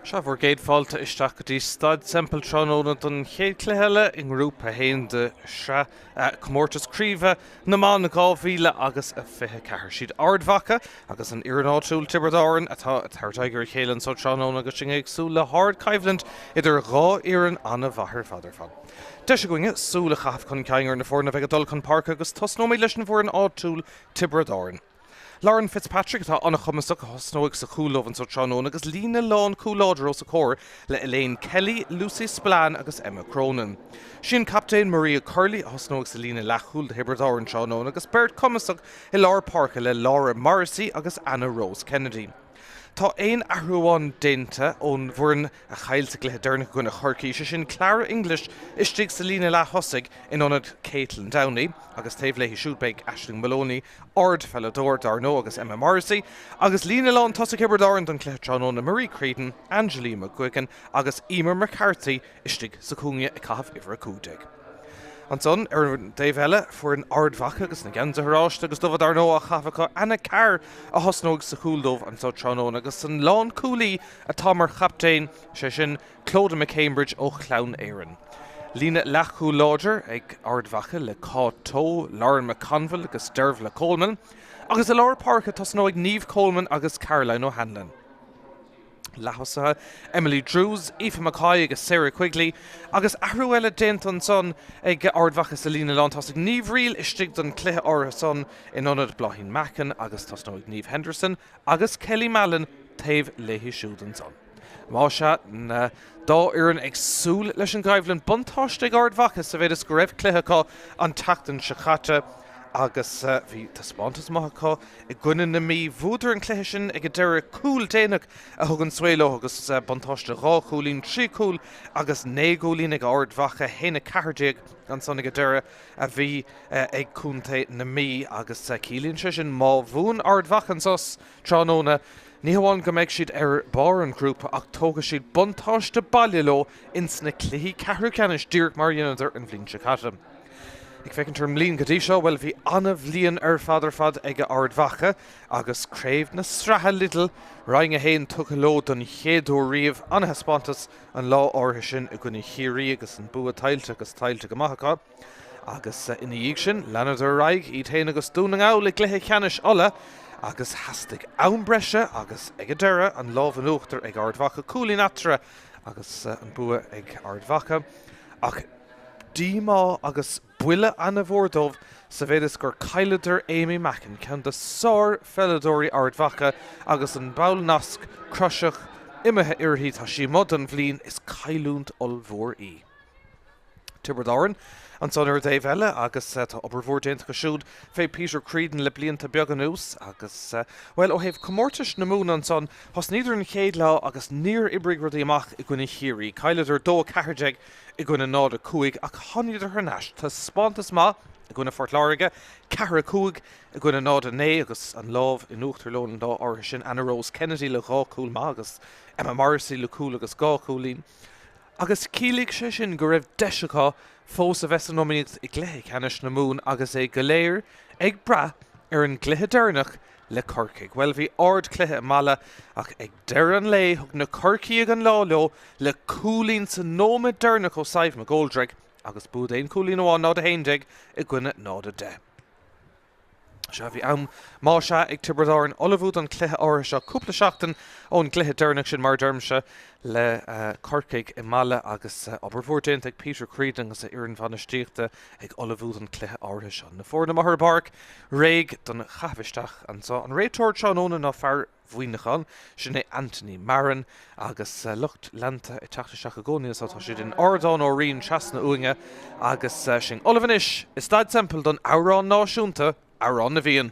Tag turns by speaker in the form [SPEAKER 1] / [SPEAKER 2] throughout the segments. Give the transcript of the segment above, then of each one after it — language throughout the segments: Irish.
[SPEAKER 1] Sea, bhur gcéad fáilte isteach go dtí Staid Semple tráthnóna don chéad chluiche eile i nGrúpa 1 de shraith Comórtas Craoibhe na mBan 2000 agus 24. Siad Ard Mhacha agus an fhoireann áitiúil Tiobraid Árann atá ag tabhairt aghaidh ar a chéile anso tráthnóna agus sinn ag súil le hardchoimhlint idir dhá fhoireann an-mhaith ar fad ar fad. Deis againne súil a chaitheamh chun cinn ar na foirne a bheidh ag dul chun páirce agus tosnóimid leis an bhfoireann áitiúil Tiobraid Árann. Lauren Fitzpatrick, atá an-chumasach, a thosnóidh sa chúl dóibh anso tráthnóna agus líne lán cúl láidir os a comhair le Elaine Kelly, Lucy Spillane agus Emma Cronin. Sí an captaen Maria Curley a thosnóidh sa líne leathchúil do Thiobraid Árann tráthnóna agus beirt cumasach i lár páirce le Laura Morrissey agus Anna Rose Kennedy. Tá aon athrú amháin déanta ón bhfoireann a chaill sa gcluiche deireanach i gcoinne Chorcaí, sé sin Clara English istigh sa líne leath-thosaigh in ionad Caitlin Downey agus taobh léi siúd beidh Aisling Moloney, ardpheileadóir dar ndóigh, agus Emma Morrissey agus líne lán tosaigh Thiobraid Árann don chluiche tráthnóna, Marie Creedon, Angeline McGuigan agus Emer McCarthy istigh sa chúinne ag caitheamh uimhir 15. Ansan, ar an dtaobh eile, foireann Ard Mhacha agus na geansaithe oráiste agus dubha dar ndóigh á chaitheamh acu, Anna Carr a thosnóidh sa chúl dóibh anso tráthnóna agus an lánchúlaí atá mar chaptaen, sé sin Clodagh McCambridge ó Chlann Éireann. Líne leathchúil láidir ag Ard Mhacha le Cáit Towe, Lauren McConville agus Dervla Coleman agus i lár páirce tosnóidh Niamh Coleman agus Caroline O'Hanlon. Leath-thosaithe, Emily Drews, Aoife McCoy agus Sarah Quigley, agus athrú eile déanta ansan ag Ard Mhacha sa líne lántosaigh. Niamh Reale istigh don chluiche áirithe san in ionad Bláithín Mackin agus tosnóidh Niamh Henderson agus Kelly Mallon taobh léi siúd ansan. Más ea, na dá fhoireann ag súil leis an gcoimhlint, buntáiste ag Ard Mhacha sa mhéid is go raibh cluiche acu an tseachtain seo caite agus bhí taispeántas maith acu I gcoinne na Mí, bhuadar an cluiche sin ag an deireadh, cúl déanach a thug an svae leo agus buntáiste dhá chúilín, trí chúl agus naoi gcúilín ag Ard Mhacha, 1-14 ansan ag an deireadh a bhí ag contae na Mí agus ciallaíonn sé sin má bhuann Ard Mhacha anso tráthnóna, ní hamháin go mbeidh siad ar barr an ghrúpa ach tógfaidh siad buntáiste baile leo ins na cluichí ceathrú ceannais díreach mar a dheineadar an bhliain seo caite. Ag féachaint ar an mbliain go dtí seo, bhuel, bhí an-bhliain ar fad ar fad ag Ard Mhacha agus craobh na sraithe Lidl Roinn 1 tugtha leo don chéad uair riamh. An-thaispeántas an lá áirithe sin i gcoinne Chiarraí agus an bua tuillte agus tuillte go maith acu. Agus ina dhiaidh sin, leanadar ar aghaidh, iad féin agus Dún na nGall i gcluiche ceannais Uladh agus theastaigh am breise agus ag an deireadh, an lámh in uachtar ag Ard Mhacha, cúilín eatarthu agus an bua ag Ard Mhacha. Ach díomá agus buille ana-mhór dóibh sa mhéid is gur cailleadar Amy Mackin, ceann de sár-pheileadóirí Ard Mhacha agus an ball nasc croiseach imithe uirthi, tá sí amuigh don bhliain, is cailliúint ollmhór í. Tiobraid Árann ansan ar an dtaobh eile agus tá obair mhór déanta acu siúd fé Peter Creedon le blianta beaga anuas agus, bhuel, ó thaobh comórtais na Mumhan ansan, thosnaíodar an chéad lá agus níor oibrigh rudaí amach i gcoinne Chiarraí. Cailleadar 2-14 i gcoinne 0-5 ach tháinigeadar thar n-ais. Taispeántas maith i gcoinne Phort Láirge, 4-5 i gcoinne 0-9 agus an lámh in uachtar leo an lá áirithe sin. Anna Rose Kennedy le dhá chúl maith agus Emma Morrissey le cúl agus dhá chúilín. Agus chiallaigh sé sin go raibh deis acu fós a bheith san iomaíocht i gcluiche ceannais na Mumhan agus é go léir ag brath ar an gcluiche deireanach le Corcaigh. Bhuel, bhí ardchluiche i Mala ach ag deireadh an lae thug na Corcaígh an lá leo le cúilín sa nóiméad deireanach ó Sadhbh McGoldrick agus bua d'aon chúilín amháin, 0-11 i gcoinne 0-10. Sea, bhí am más ea ag Tiobraid Árann ullmhú don chluiche áirithe seo cúpla seachtain ón gcluiche deireanach sin, mar a deirimse, le Corcaigh i Mala agus obair mhór déanta ag Peter Creedon agus a fhoireann bhainistíochta ag ullmhú don chluiche áirithe seo. Na foirne amuigh ar an bpáirc réidh don chaitheamh isteach anso. An réiteoir tráthnóna ná fear Mhuineacháin, sin é Anthony Marron, agus lucht leanta ag teacht isteach i gcónaí anso. Tá siad in Ardán Ó Riain trasna uainne agus sinn ullamh anois i Staid Semple don amhrán náisiúnta, Amhrán na bhFiann.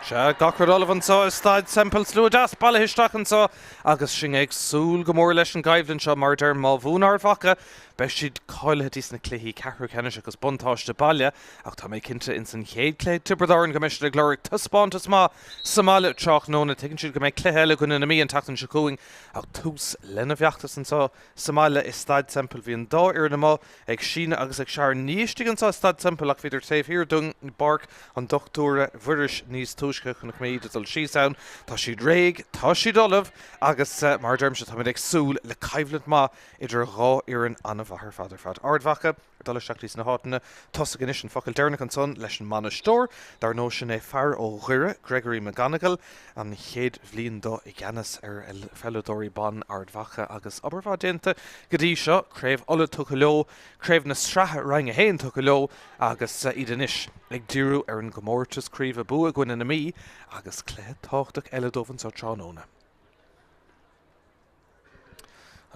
[SPEAKER 1] Sea, gach rud ullamh anseo i Staid Semple. Slua deas bailithe isteach anseo agus sinn ag súil go mór leis an gcoimhlint seo mar a deirim, má bhuann Ard Mhacha, beidh siad cáilithe dtí sna cluichí ceathrú ceannais agus buntáiste baile ach tá mé cinnte ins an chéad cluiche ag Tiobraid Árann go mbeidh siad ag lorg taispeántas maith sa mbaile tráthnóna. Tuigeann siad go mbeidh cluiche eile i gcoinne na Mí an tseachtain seo chugainn ach tús lena bhfeachtas anseo sa mbaile i Staid Semple. Bhí an dá fhoireann amuigh ag Síne agus ag Sharon, ní istigh anseo i Staid Semple ach bhíodar taobh thiar dúinn i bPáirc an Dochtúra Mhuiris níos túisce. Chonaic mé iad ag dul síos ann. Tá siad réidh, tá siad ullamh agus mar a deirimse táimid ag súil le coimhlint maith idir dhá fhoireann an-mhaith ar fad ar fad. Ard Mhacha ag dul isteach dtí sna háiteanna tosaigh anois. An focal deireanach ansan leis an mbainisteoir, dar ndóigh sin é fear ó Dhoire, Gregory McGonigle, an chéad bhliain dó i gceannas ar pheileadóirí ban Ard Mhacha agus obair mhaith déanta go dtí seo, Craobh Uladh tugtha leo, Craobh na Sraithe Roinn 1 tugtha leo agus iad anois ag díriú ar an gcomórtas craoibhe, bua i gcoinne na Mí agus cluiche tábhachtach eile dóibh anseo tráthnóna.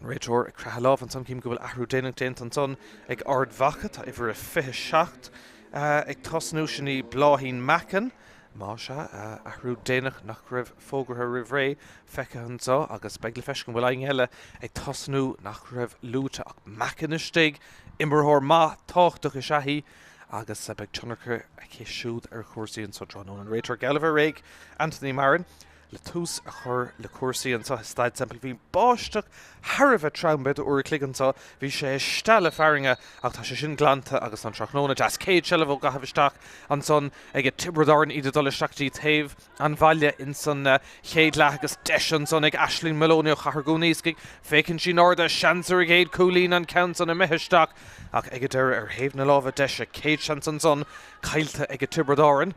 [SPEAKER 1] An réiteoir ag croitheadh lámh ansan, cím go bhfuil athrú déanach déanta ansan ag Ard Mhacha. Tá uimhir a 27 ag tosnú, sin í Bláithín Mackin. Más ea, athrú déanach nach raibh fógartha roimh ré feicthe anseo agus beidh le feiscint an bhfuil éinne eile ag tosnú nach raibh luaite ach Mackin istigh. Imreoir maith, tábhachtach is ea í agus beidh tionchar aici siúd ar chúrsaí anseo tráthnóna. An réiteoir geall le bheith réidh, Anthony Marron. Le tús a chur le cúrsaí anseo i Staid Semple bhí báisteach thar a bheith trom b'fhéidir uair a chloig anseo, bhí sé ag stealladh fearthainne ach tá sé sin glanta agus tá an tráthnóna deas. Céad seilbh á gcaitheamh isteach ansan ag Tiobraid Árann, iad ag dul isteach dtí taobh an bhaile insan chéad leath agus deis ansan ag Aisling Moloney ó Chathair Dhún Iascaigh. Féachann sí in airde, seans ar a gcéad chúilín, an ceann san imithe isteach ach ag an deireadh ar thaobh na láimhe deise. Céad seans ansan caillte ag Tiobraid Árann.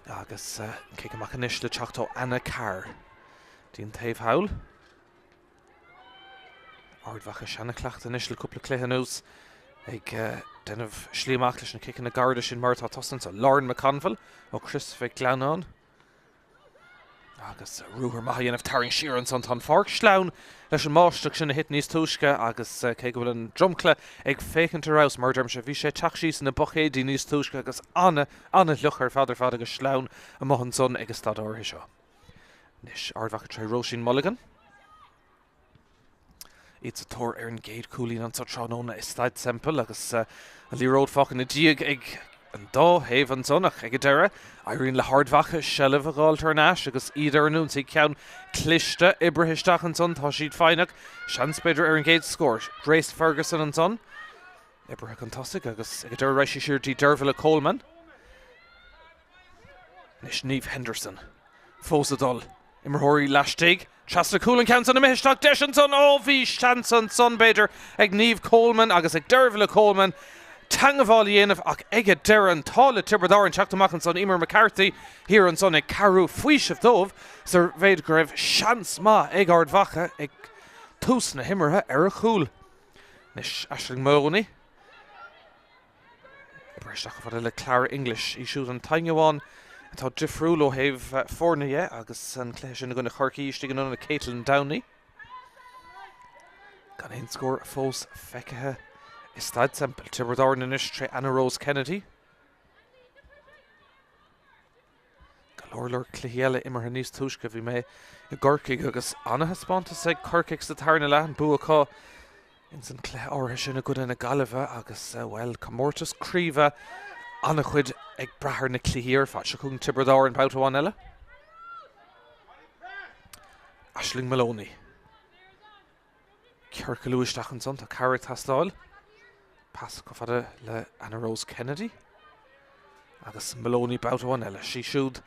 [SPEAKER 1] Agus cic amach anois le teacht ó Anna Carr. Dtí an taobh thall. Ard Mhacha seanachleachtadh anois le cúpla cluiche anuas ag déanamh slí amach leis na ciceanna gairide sin mar atá tosaithe anseo. Lauren McConville ó Chrois Mhic Lionnáin. Agus ruathar maith a dhéanamh tarraingt siar ansan. Tá an pháirc sleamhain leis an mbáisteach sin a thit níos túisce agus cé go bhfuil an dromchla ag féachaint ar fheabhas, mar a deirimse, bhí sé ag teacht síos ina buicéidí níos túisce agus an-an-fhliuch ar fad ar fad agus sleamhain amuigh ansan ag an staid áirithe seo. Anois Ard Mhacha tré Róisín Mulligan. Iad sa tóir ar an gcéad chúilín anseo tráthnóna i Staid Semple agus an liathróid fágtha ina diaidh ag an dá thaobh ansan ach ag an deireadh éiríonn le hArd Mhacha seilbh a dh'fháilt thar n-ais agus iad ar an ionsaí. Ceann cliste oibrithe isteach ansan, tá siad foighneach, seans b'fhéidir ar an gcéad scór. Grace Ferguson ansan oibrithe chun tosaigh agus ag an deireadh raghaidh sí siar dtí Dervilla Coleman. Anois Niamh Henderson fós ag dul. Imreoirí laistigh. Trasna cúl an ceann san imithe isteach. Deis ansan. Ó bhí seans ansan b'fhéidir ag Niamh Coleman agus ag Dervilla Coleman teangmháil a dhéanamh ach ag an deireadh an t-ádh le Tiobraid Árann teacht amach ansan. Emer McCarthy thiar ansan ag cabhrú faoiseamh dóibh sa mhéid go raibh seans maith ag Ard Mhacha ag tús na himeartha ar a chúl. Anois Aisling Moloney. Oibrithe isteach chomh fada le Clara English, í siúd an t-aon amháin atá difriúil ó thaobh foirne dhe agus an cluiche sin i gcoinne Chorcaí istigh in ionad Caitlin Downey. Gan aon scór fós feicthe i Staid Semple. Tiobraid Árann anois tré Anna Rose Kennedy. Go leor leor cluichí eile imeartha níos túisce. Bhí mé i gCorcaigh agus ana-thaispeántas ag Corcaigh sa tarna leath, an bua acu ins an cluiche áirithe sin i gcoinne na Gaillimhe agus, bhuel, comórtas craoibhe ana-chuid ag brath ar na cluichí ar fad. Seo chugainn Tiobraid Árann babhta amháin eile. Aisling Moloney. Ciorcalú isteach ansan, tá cabhair ag teastáil. Pas chomh fada le Anna Rose Kennedy. Agus Moloney babhta amháin eile. Sí siúd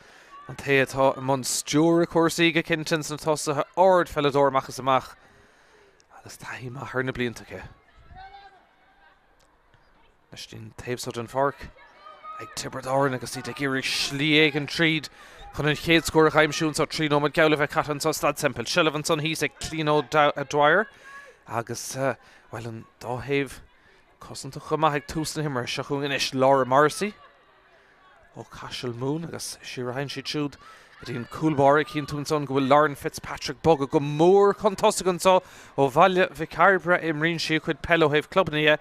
[SPEAKER 1] an té atá i mbun stiúradh cúrsaí go cinnte ins na tosaithe. Ard-pheileadóir amach is amach agus taithí maith thar na blianta aici. Anois an taobh so den pháirc ag Tiobraid Árann agus iad ag iarraidh slí éigin tríd chun an chéad scór a aimsiú anseo. 3 nóiméad geall le bheith caite anseo Staid Semple. Seilbh ansan thíos ag Clíona O'Dwyer agus, bhuel, an dá thaobh cosantach go maith ag tús na himeartha. Seo chugainn anois Laura Morrissey. ó Chaiseal Mumhan agus siar a théann siad siúd go dtí an cúl báire. Cíonn tú ansan go bhfuil Lauren Fitzpatrick bogtha go mór chun tosaigh anso ó Bhaile Mhic Cairbre. Imríonn sí a cuid peile ó thaobh clubanna dhe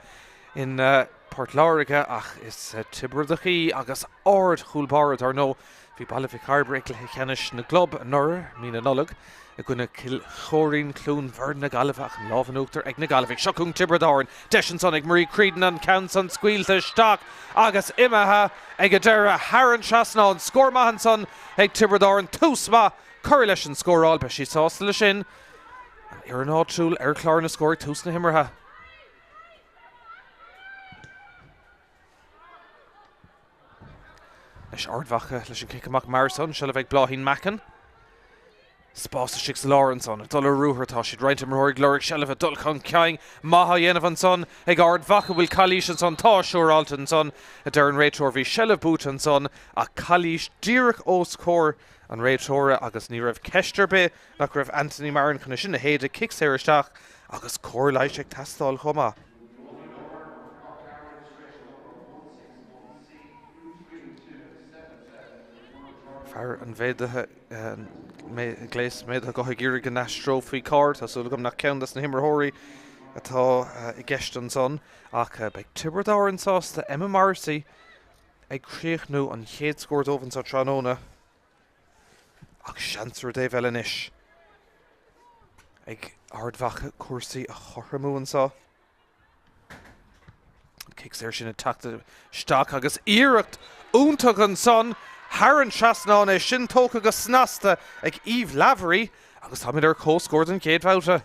[SPEAKER 1] in Port Láirge ach is Tiobradach í agus ard chúl báire dar ndóigh. Bhí Baile Mhic Cairbre i gcluiche ceannais na gclub anuraidh, mí na Nollag, i gcoinne Cill Choirín, Cluain Bheirn na Gaillimhe ach an lámh in uachtar ag na Gaillimhigh. Seo chugainn Tiobraid Árann. Deis ansan ag Marie Creedon an ceann san scaoilte isteach agus imithe ag an deireadh thar an trasnán. Scór maith ansan ag Tiobraid Árann. Tús maith curtha leis an scóráil. Beidh siad sásta leis sin. An fhoireann áitiúil ar chlár na scór ag tús na himeartha. Anois Ard Mhacha leis an cic amach mar san, seilbh ag Bláithín Mackin. Spás istigh sa lár ansan, ag dul ar ruathar atá siad, roinnt imreoirí ag lorg seilbhe, dul chun cinn maith á dhéanamh ansan ag Ard Mhacha, bhfuil calaois ansan, tá siúráilte ansan, a deir an réiteoir, bhí seilbh buaite ansan ach calaois díreach os comhair an réiteora agus ní raibh ceist ar bith nach raibh Anthony Marron chun é sin a shéideadh, cic saor isteach agus cóir leighis ag teastáil chomh maith. Fear an mhéadaithe, gléas méadaithe gutha ag iarraidh go n-aistreofaí carr. Tá súil agam nach ceann des na himreoirí atá i gceist ansan ach beidh Tiobraid Árann sásta Emma Morrissey ag críochnú an chéad scór dóibh anseo tráthnóna. Ach seans ar an dtaobh eile anois ag Ard Mhacha cúrsaí a chothromú anseo. An cic saor sin ag teacht isteach agus iarracht iontach ansan thar an trasnán, é sin tógtha go snasta ag Eve Lavery agus táimid ar comhscór don chéad bhabhta.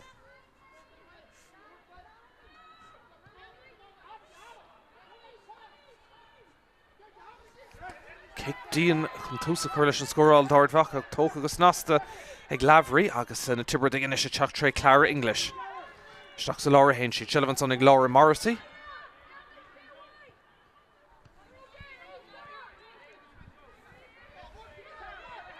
[SPEAKER 1] Cic dian chun tús a chur leis an scóráil d'Ard Mhacha, tógtha go snasta ag Lavery agus na Tiobradaigh anois ag teacht tré Clara English. Isteach sa lár a théann siad. Seilbh ansan ag Laura Morrissey.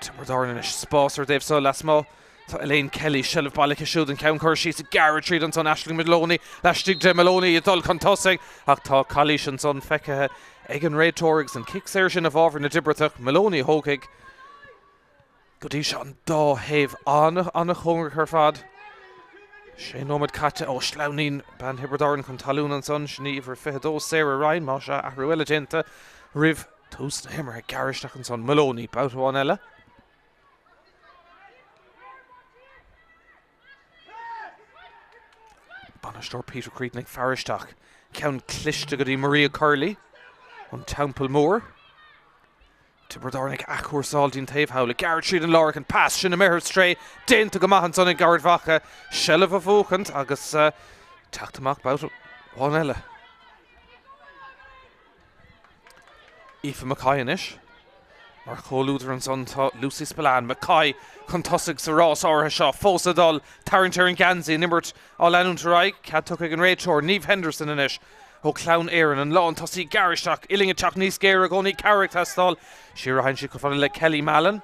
[SPEAKER 1] Tiobraid Árann anois, spás ar an dtaobh seo lasmuigh. Tá Elaine Kelly, seilbh bailithe aici siúd, an ceann curtha síos ag gearradh tríd ansan Aisling Moloney laistigh de Moloney ag dul chun tosaigh ach tá calaois ansan feicthe ag an réiteoir agus an cic saor sin i bhfabhar na dTiobradach. Moloney a thógfaidh go dtí seo an dá thaobh an-an-chóngarach ar fad. Sé nóiméad caite ó sleamhnaíonn bean Thiobraid Árann chun talún ansan, sin í uimhir 22 Sarah Ryan, más ea, athrú eile déanta roimh tús na himeartha. Gearradh isteach ansan Moloney, babhta amháin eile. Bainisteoir Peter Creedon ag faire isteach. Ceann cliste go dtí Maria Curley ón Teampall Mór. Tiobraid Árann ag athchúrsáil dtí'n taobh thall. Ag gearradh tríd an lár ach an pas sin imithe ar strae. Déanta go maith ansan ag Ard Mhacha. Seilbh a bhuachaint agus teacht amach babhta amháin eile. Aoife Mackay anois. Mar chomhluadar ansan tá Lucy Spillane. Mackay chun tosaigh sa rás áirithe seo, fós ag dul, tarraingt ar an gheansaí, an imirt á leanúint ar aghaidh, cead tugtha ag an réiteoir, Niamh Henderson anois ó Chlann Éireann, an lántosaí ag gearradh isteach, uillinn ag teacht níos géire i gcónaí, cabhair ag teastáil, siar a théann sí chomh fada le Kelly Mallon.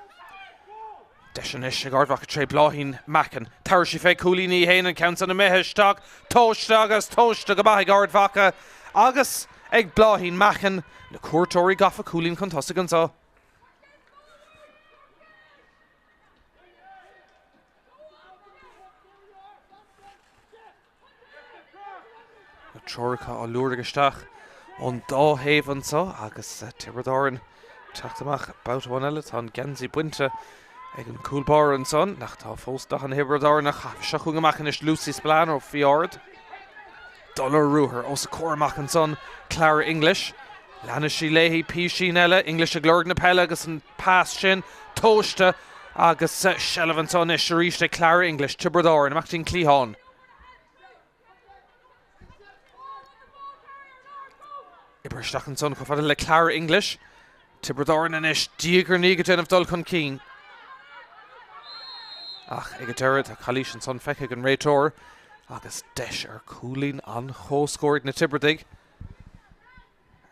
[SPEAKER 1] Deis anois ag Ard Mhacha tré Bláithín Mackin. Tabharfaidh sí fé chúilín í fhéin, an ceann san imithe isteach. Tomhaiste agus tomhaiste go maith ag Ard Mhacha agus ag Bláithín Mackin. Na cuairteoirí gafa cúilín chun tosaigh anseo. Na treoracha á lorg isteach ón dá thaobh anseo agus Tiobraid Árann teacht amach babhta amháin eile. Tá an geansaí bainte ag an gcúl báire ansan, ach tá fós dathanna Thiobraid Árann á chaitheamh. Seo chugainn amach anois Lucy Spillane ó Fiodh Ard. Dul ar ruathar os a comhair amach ansan Clara English. Leanfaidh sí léi písín eile, English ag lorg na peile agus an pas sin tomhaiste agus seilbh anseo anois arís ag Clara English, Tiobraid Árann, amach dtí'n cliathán. Oibre isteach ansan chomh fada le Clara English. Tiobraid Árann anois diaidh ar ndiaidh ag déanamh dul chun cinn. Ach ag an deireadh tá calaois ansan feicthe ag an réiteoir agus deis ar chúilín an chomhscóir ag na Tiobradaigh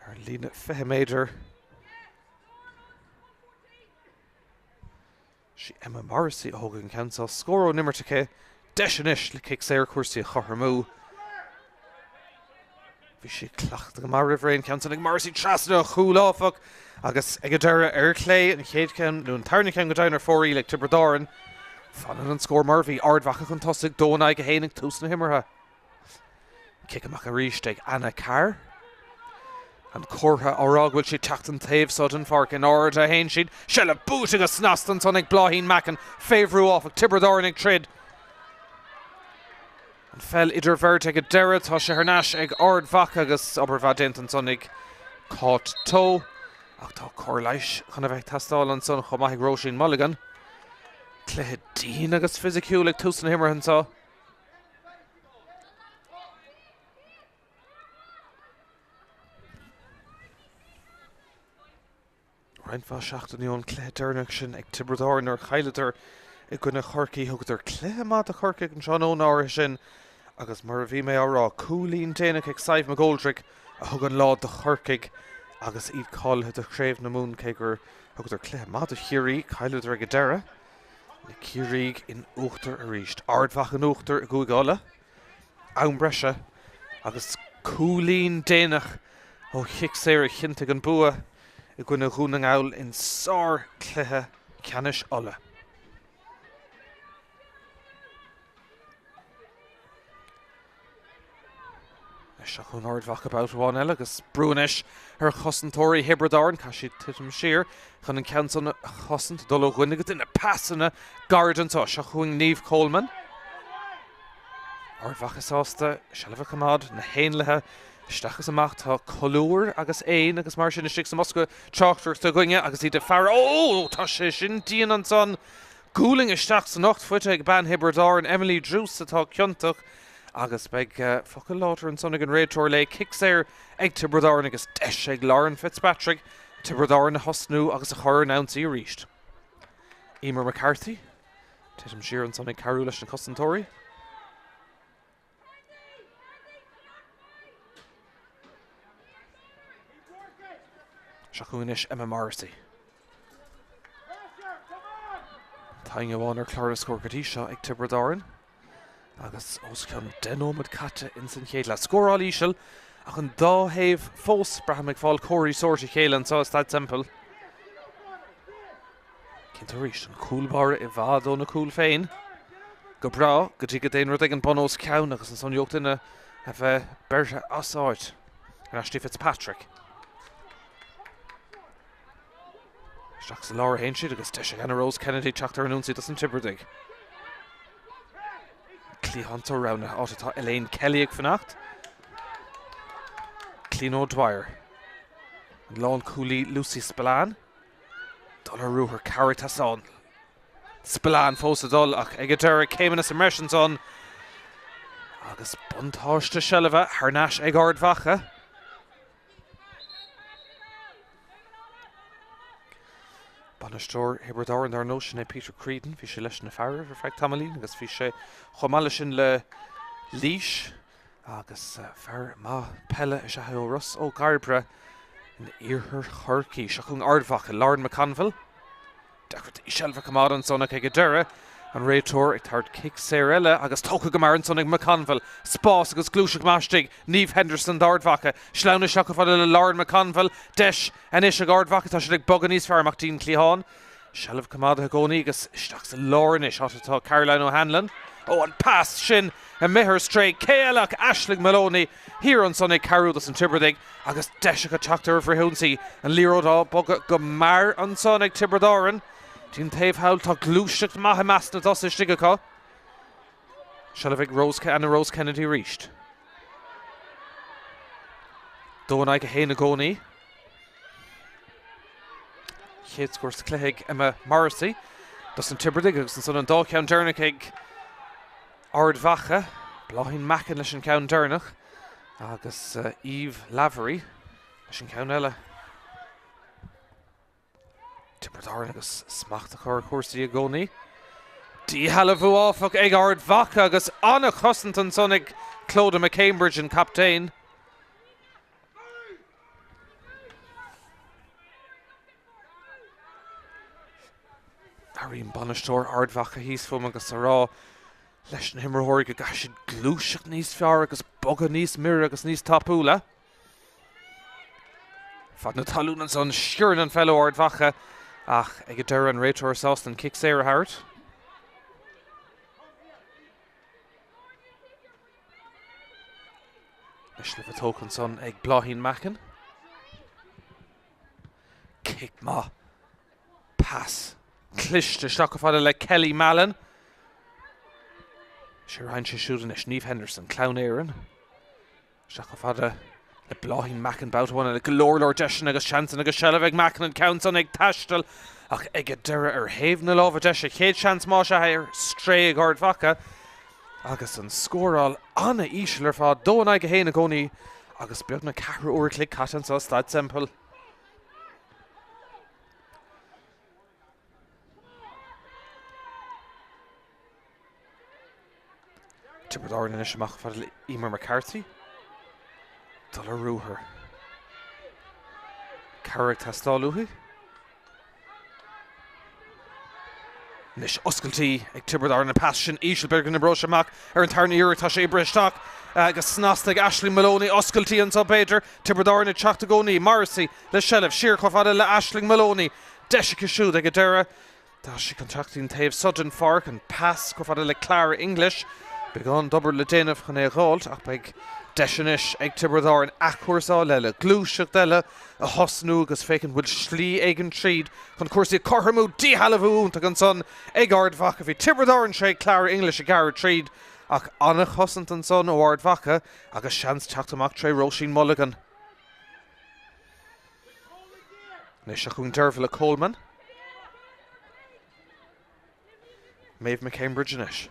[SPEAKER 1] ar an líne 20 méadar. Sí Emma Morrissey a thógfaidh an ceann seo. Scór ón imirt aici. Deis anois le cic saor cúrsaí a chothromú. Bhí sí ag cleachtadh go maith roimh ré an ceann san ag Morrissey trasna an chúil áfach agus ag an deireadh ar chlé an chéad cheann nó an tarna ceann go deimhin ar fóraoil ag Tiobraid Árann. Fanann an scór mar a bhí, Ard Mhacha chun tosaigh, 2 in aghaidh 1 ag tús na himeartha. Cic amach arís ag Anna Carr. An comhartha á rá go bhfuil siad ag teacht an taobh seo den pháirc. In airde a théann siad. Seilbh buaite go snasta ansan ag Bláithín Mackin. Fé bhrú áfach, Tiobraid Árann ag troid. An pheil idir bheirt ag an deireadh. Tá sé thar n-ais ag Ard Mhacha agus obair mhaith déanta ansan ag Cáit Towe. Ach tá cóir leighis chun a bheith ag teastáil ansan chomh maith ag Róisín Mulligan. Cluiche dian agus fisiciúil ag tús na himeartha anseo. Roinnt mhaith seachtainí ón cluiche deireanach sin ag Tiobraid Árann nuair a chailleadar i gcoinne Chorcaí, thugadar cluiche maith do Chorcaigh an tráthnóna áirithe sin agus mar a bhí mé á rá, cúilín déanach ag Sadhbh McGoldrick a thug an lá do Chorcaigh agus iad cáilithe do Chraobh na Mumhan cé gur thugadar cluiche maith do Chiarraí, chailleadar ag an deireadh. Na Ciarraígh in uachtar arís. Ard Mhacha in uachtar i gCúige Uladh. Am breise agus cúilín déanach ó chic saor a chinntigh an bua i gcoinne Dhún na nGall in sár-chluiche ceannais Uladh. Seo chugainn Ard Mhacha babhta amháin eile agus brú anois ar chosantóirí Thiobraid Árann. Caithfidh siad titim siar chun an ceann san a chosaint, dul ó dhuine go duine. Pasanna gairid anseo. Seo chugainn Niamh Coleman. Ard Mhacha sásta seilbh a choimeád, na héanlaithe isteach is amach. Tá colúir agus éin agus mar sin istigh sa mbosca tráchtaireachta againne agus iad ag faire. Ó! Tá sé sin dian ansan! Gualainn isteach san ucht faighte ag bean Thiobraid Árann, Emily Druce atá ciontach agus beidh focal láidir ansan ag an réiteoir léi. Cic saor ag Tiobraid Árann agus deis ag Lauren Fitzpatrick Tiobraid Árann a thosnú agus a chur ar an ionsaí arís. Emer McCarthy, titim siar ansan ag cabhrú leis na cosantóirí. Seo chugainn anois Emma Morrissey. Pointe amháin ar chlár na scór go dtí seo ag Tiobraid Árann agus os cionn 10 nóiméad caite ins an chéad leath. Scóráil íseal ach an dá thaobh fós, braithim, ag fáil comharthaí sóirt a chéile anseo i Staid Semple. Cinnte arís, an cúl báire i bhfad óna cúl féin. Go breá, go dtí go dtéann rud éigin bun os cionn agus ansan gheobhaidh duine a bheith beirthe as áit. Ar ais dtí Fitzpatrick. Isteach sa lár a théann siad agus deis ag Anna Rose Kennedy teacht ar an ionsaí dos na Tiobradaigh. Cliathán roghnaithe, áit atá Elaine Kelly ag fanacht. Clíona O'Dwyer. An lánchúlaí Lucy Spillane. Dul ar ruathar cabhair ag teastáil. Spillane fós ag dul ach ag an deireadh céimeanna sa mbreis ansan agus buntáiste seilbhe thar n-ais ag Ard Mhacha. Bainisteoir Thiobraid Árann dar ndóigh, sin é Peter Creedon. Bhí sé leis na fearaibh ar feadh tamaillín agus bhí sé chomh maith leis sin le Laois. Agus fear maith peile is ea é ó Ros Ó gCairbre in iarthar Chorcaí. Seo chugainn Ard Mhacha, Lauren McConville. Deacracht í seilbh a choimeád ansan ach ag an deireadh, an réiteoir ag tabhairt cic saor eile agus tógtha go mear ansan ag McConville. Spás agus gluaiseacht maith istigh. Niamh Henderson d'Ard Mhacha. Sleamhnú isteach chomh fada le Lauren McConville. Deis anois ag Ard Mhacha. Tá siad ag bogadh níos fearr amach dtí'n cliathán. Seilbh coimeádaithe i gcónaí agus isteach sa lár anois, áit atá Caroline O'Hanlon. Ó, an pas sin imithe ar strae. Cé eile ach Aisling Moloney thiar ansan ag cabhrú dos na Tiobradaigh agus deis acu teacht ar an bhfrithionsaí. An liathróid á bogadh go mear ansan ag Tiobraid Árann. Dtí'n taobh thall tá gluaiseacht maith i measc na dtosaithe istigh acu. Seilbh ag Rose, Anna Rose Kennedy arís. 2 in aghaidh 1 i gcónaí. Chéad scór sa chluiche ag Emma Morrissey dos na Tiobradaigh agus ansan an dá cheann deireanach ag Ard Mhacha. Bláithín Mackin leis an ceann deireanach agus Eve Lavery leis an ceann eile. Tiobraid Árann agus smacht acu ar chúrsaí i gcónaí. Díshealbhú áfach ag Ard Mhacha agus an-chosaint ansan ag Clodagh McCambridge an captaen. Airíonn bainisteoir Ard Mhacha thíos fúm agus a rá leis na himreoirí go gcaithfidh siad gluaiseacht níos fearr agus bogadh níos mire agus níos tapúla. Fad na talún ansan, sciorrann an pheil ó Ard Mhacha ach ag an deireadh an réiteoir sásta an cic saor a thabhairt. Seilbh tógtha ansan ag Bláithín Mackin. Cic maith. Pas cliste isteach chomh fada le Kelly Mallon. Is ar aghaidh siúd anois Niamh Henderson, Clann Éireann. Isteach chomh fada le Bláithín Mackin babhta amháin eile. Go leor leor deiseanna agus seansanna agus seilbh ag Mackin an ceann san ag taisteal ach ag an deireadh ar thaobh na láimhe deise. Chéad seans más ea ar strae ag Ard Mhacha agus an scóráil an-íseal ar fad, 2 in aghaidh 1 i gcónaí agus beagnach ceathrú uair a chloig caite anseo i Staid Semple. Tiobraid Árann anois amach fad le Emer McCarthy. Dul ar ruathar. Cabhair ag teastáil uaithi. Anois oscailtí ag Tiobraid Árann an pas sin íseal b'fhéidir go n-oibreoidh sé amach ar an tarna iarraidh. Tá sé oibrithe isteach go snasta ag Aisling Moloney. Oscailtí anseo b'fhéidir. Tiobraid Árann ag teacht i gcónaí. Morrissey le seilbh siar chomh fada le Aisling Moloney. Deis aici siúd ag an deireadh. Tá sí chun teacht ón taobh so den pháirc, an pas chomh fada le Clara English. Beagán d'obair le déanamh chun é a dh'fháilt ach beidh deis anois ag Tiobraid Árann athchúrsáil eile, gluaiseacht eile a thosnú agus féachaint bhfuil slí éigin tríd chun cúrsaí a chothromú. Díshealbhú iontach ansan ag Ard Mhacha. Bhí Tiobraid Árann tré Clara English ag gearradh tríd ach an-chosaint ansan ó Ard Mhacha agus seans teacht amach tré Róisín Mulligan. Anois seo chugainn Dervla Coleman. Maeve McCambridge anois.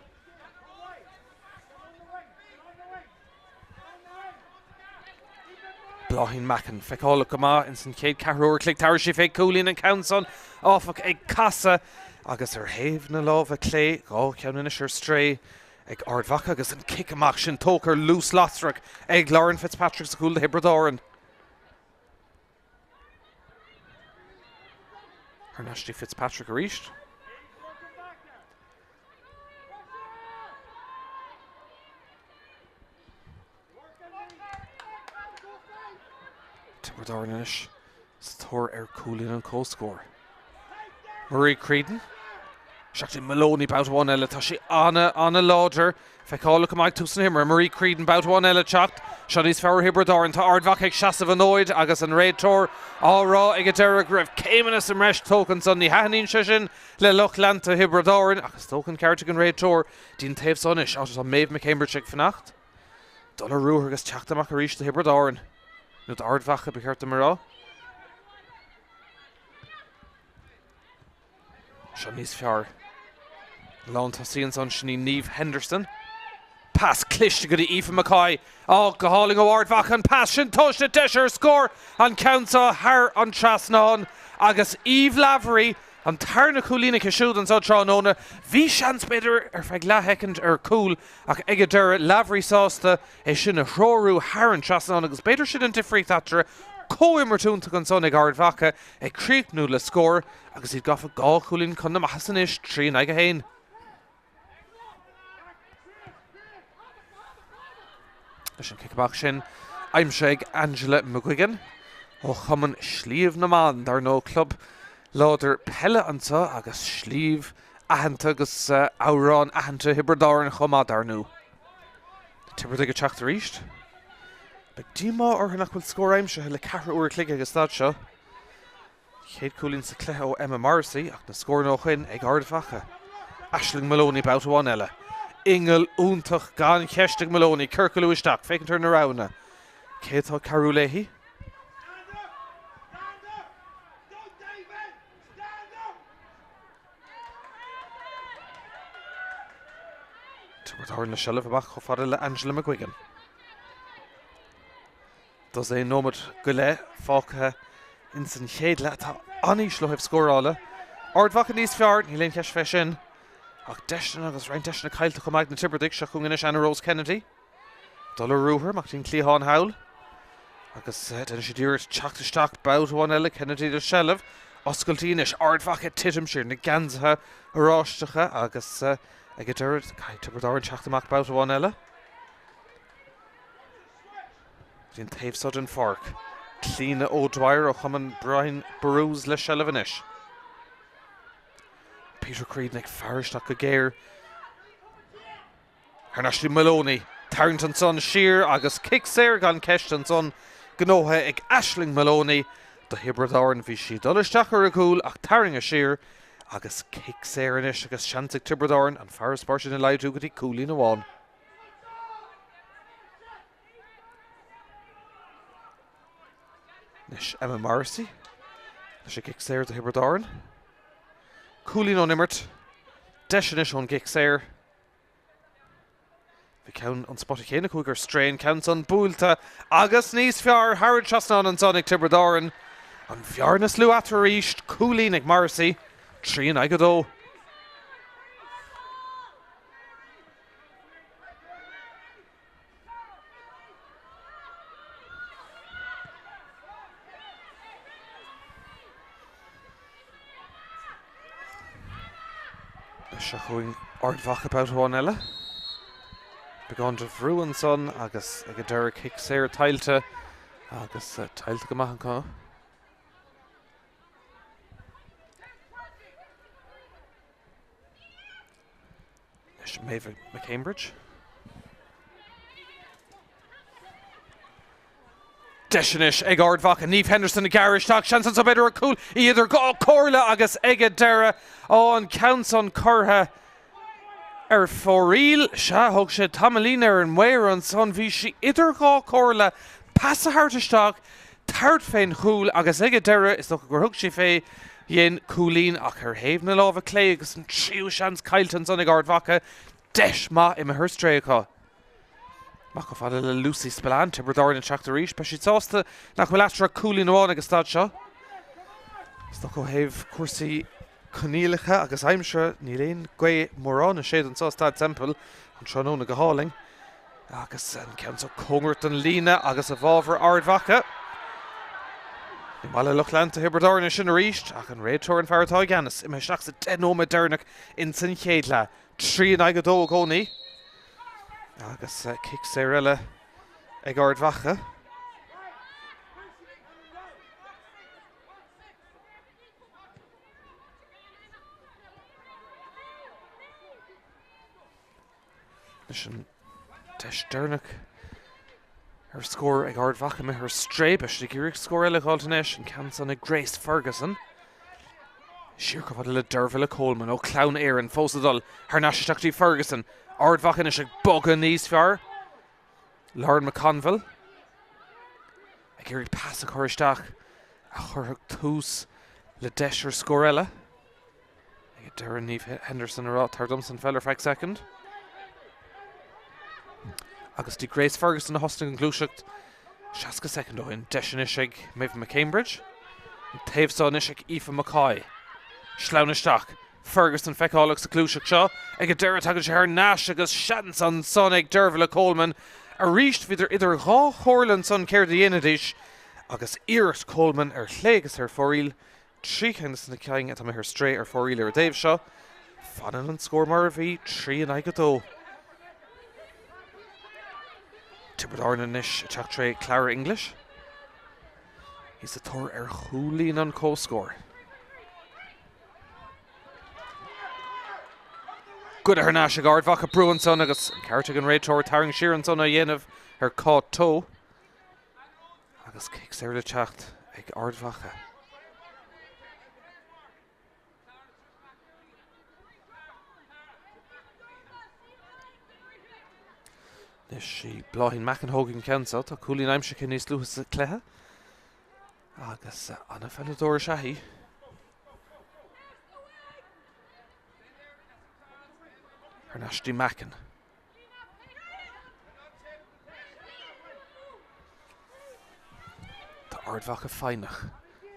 [SPEAKER 1] Bláithín Mackin feiceálach go maith ins an chéad ceathrú uair a chloig. Tabharfaidh sí fé chúilín an ceann san, áfach, ag casadh agus ar thaobh na láimhe clé, 2 cheann anois ar strae ag Ard Mhacha agus an cic amach sin tógtha ar luas lasrach ag Lauren Fitzpatrick sa chúl do Thiobraid Árann. Thar n-ais dtí Fitzpatrick arís. Tiobraid Árann anois sa tóir ar chúilín an chomhscóir. Marie Creedon. Isteach dtí Moloney babhta amháin eile. Tá sí ana, ana láidir. Feiceálach go maith ag tús na himeartha. Marie Creedon babhta amháin eile ag teacht. Seo níos fearr ó Thiobraid Árann. Tá Ard Mhacha ag seasamh an fhóid agus an réiteoir á rá ag an deireadh go raibh céimeanna sa mbreis tógtha ansan. Ní thaitníonn sé sin le lucht leanta Thiobraid Árann ach is dócha an ceart ag an réiteoir. Dtí an taobh so anois, áit atá Maeve McCambridge ag fanacht. Dul ar ruathar agus teacht amach arís do Thiobraid Árann. Nó d'Ard Mhacha ba cheart dom a rá. Seo níos fearr. Lántosaí ansan sin í Niamh Henderson. Pas cliste go dtí Aoife McCoy. Á, go hálainn ó Ard Mhacha an pas sin tomhaiste deis ar scór an ceann seo thar an trasnán agus Eve Lavery an tarna cúilín aici siúd anseo tráthnóna. Bhí seans b'fhéidir ar feadh leathshoicind ar chúl ach ag an deireadh Lavery sásta é sin a threorú thar an trasnán agus b'fhéidir sin an difríocht eatarthu. Comhimirt iontach ansan ag Ard Mhacha ag críochnú le scór agus iad gafa 2 chúilín chun na maitheasa anois, 3 in aghaidh 1. Leis an cic amach sin aimsithe ag Angela McGuigan ó Chumann Shliabh na mBan, dar ndóigh club láidir peile anseo agus sliabh aitheanta agus amhrán aitheanta Thiobraid Árann chomh maith dar ndóigh. Na Tiobradaigh ag teacht arís. Beidh díomá orthu nach bhfuil scór aimsithe le ceathrú uair a chloig ag an staid seo. Chéad chúilín sa chluiche ó Emma Morrissey ach na scóranna ó shoin ag Ard Mhacha. Aisling Moloney babhta amháin eile. Ingeal iontach gan cheist ag Moloney, ciorcalú isteach, féachaint ar na roghanna. Cé atá ag cabhrú léi? Tiobraid Árann le seilbh amach chomh fada le Angela McGuigan. Dosaen nóiméad go leith fágtha ins an chéad leath atá an-íseal ó thaobh scórála. Ard Mhacha níos fearr, níl aon cheist fé sin. Ach deiseanna agus roinnt deiseanna caillte chomh maith ag na Tiobradaigh. Seo chugainn anois Anna Rose Kennedy. Dul ar ruathar amach dtí'n cliathán thall. Agus déanann siad iarracht teacht isteach babhta amháin eile, Kennedy le seilbh. Oscailtí anois, Ard Mhacha ag titim siar, na geansaithe oráisteacha agus ag an deireadh caithfidh Tiobraid Árann teacht amach babhta amháin eile. Dtí an taobh so den pháirc. Clíona O'Dwyer ó Chumann Brian Boru's le seilbh anois. Peter Creedon ag faire isteach go géar. Thar n-ais dtí Moloney. Tarraingt ansan siar agus cic saor gan ceist ansan gnóthaithe ag Aisling Moloney. do Thiobraid Árann. Bhí sí ag dul isteach ar a gcúl ach tarraingthe siar agus cic saor anois agus seans ag Tiobraid Árann an farasbarr sin a laghdú go dtí cúilín amháin. Anois Emma Morrissey leis an gcic saor do Thiobraid Árann. Cúilín ón imirt. Deis anois ón gcic saor. Bhí ceann an spota chéanna chuaigh ar strae, an ceann san buailte agus níos fearr thar an trasnán ansan ag Tiobraid Árann. An bhearna is lú eatarthu arís, cúilín ag Morrissey, 3 in aghaidh 2. Seo chugainn Ard Mhacha babhta amháin eile. Beagán de bhrú ansan agus ag an deireadh cic saor tuillte agus tuillte go maith acu. Anois Maeve McCambridge. Deis anois ag Ard Mhacha, Niamh Henderson ag gearradh isteach, seans anso b'fhéidir ar chúl idir dhá chomhairle agus ag an deireadh, ó an ceann san curtha ar fóraoil. Sea, thóg sé tamaillín ar an maor ansan, bhí sí idir dhá chomhairle, pas a thabhairt isteach, tabhairt fén chúl agus ag an deireadh, is dócha gur thug sí fé dhéin cúilín ach ar thaobh na láimhe clé agus an tríú seans caillte ansan ag Ard Mhacha, deis maith imithe ar strae acu. Amach chomh fada le Lucy Spillane, Tiobraid Árann ag teacht arís. Beidh siad sásta nach bhfuil eatarthu ach cúilín amháin ag an staid seo. Is dócha ó thaobh cúrsaí coinníollacha agus aimsire, níl aon ghaoth mórán ag séideadh anseo i Staid Semple an tráthnóna go hálainn. Agus an ceann seo cóngarach don líne agus i bhfabhar Ard Mhacha. Ní maith le lucht leanta Thiobraid Árann é sin arís ach an réiteoir an fear atá i gceannas. Imithe isteach sa 10 nóiméad deireanach ins an chéad leath. 3 in aghaidh 2 i gcónaí. Agus cic saor eile ag Ard Mhacha. Leis an deis deireanach ar scór ag Ard Mhacha imithe ar strae, beidh siad ag iarraidh scór eile a dh'fháilt anois, an ceann san ag Grace Ferguson. Siar chomh fada le Dervilla Coleman ó Clann Éireann, fós ag dul thar n-ais isteach go dtí Ferguson. Ard Mhacha anois ag bogadh níos fearr. Lauren McConville ag iarraidh pas a chur isteach a chuirfeadh tús le deis ar scór eile. Ag an deireadh Niamh Henderson ag rá tar domsa an pheil ar feadh soicind. Agus dtí Grace Ferguson a thosnaigh an ghluaiseacht 60 soicind ó shin. Deis anois ag Maeve McCambridge. An taobh seo anois ag Aoife McCoy. Sleamhain isteach. Ferguson feiceálach sa ghluaiseacht seo. Ag an deireadh tagann sé thar n-ais agus seans ansan ag Dervilla Coleman. Arís bhíodar idir dhá chomhairle ansan céard a dhéanfaidís agus iarracht Coleman ar chlé agus ar fóraoil 3 cheann de na cinn atá imithe ar strae ar fóraoil ar an dtaobh seo. Fanann an scór mar a bhí, 3 in aghaidh 2. Tiobraid Árann anois ag teacht tré Clara English. Í sa tóir ar chúilín an chomhscóir. Goidte thar n-ais ag Ard Mhacha brú ansan agus an ceart ag an réiteoir tarraing siar ansan á dhéanamh ar Cáit Towe. Agus cic saor le teacht ag Ard Mhacha. Anois sí Bláithín Mackin a thógfaidh an ceann seo. Tá cúilín aimsithe aici níos luaithe sa chluiche. Agus an-pheileadóir is ea í. Thar n-ais dtí Mackin. Tá Ard Mhacha foighneach.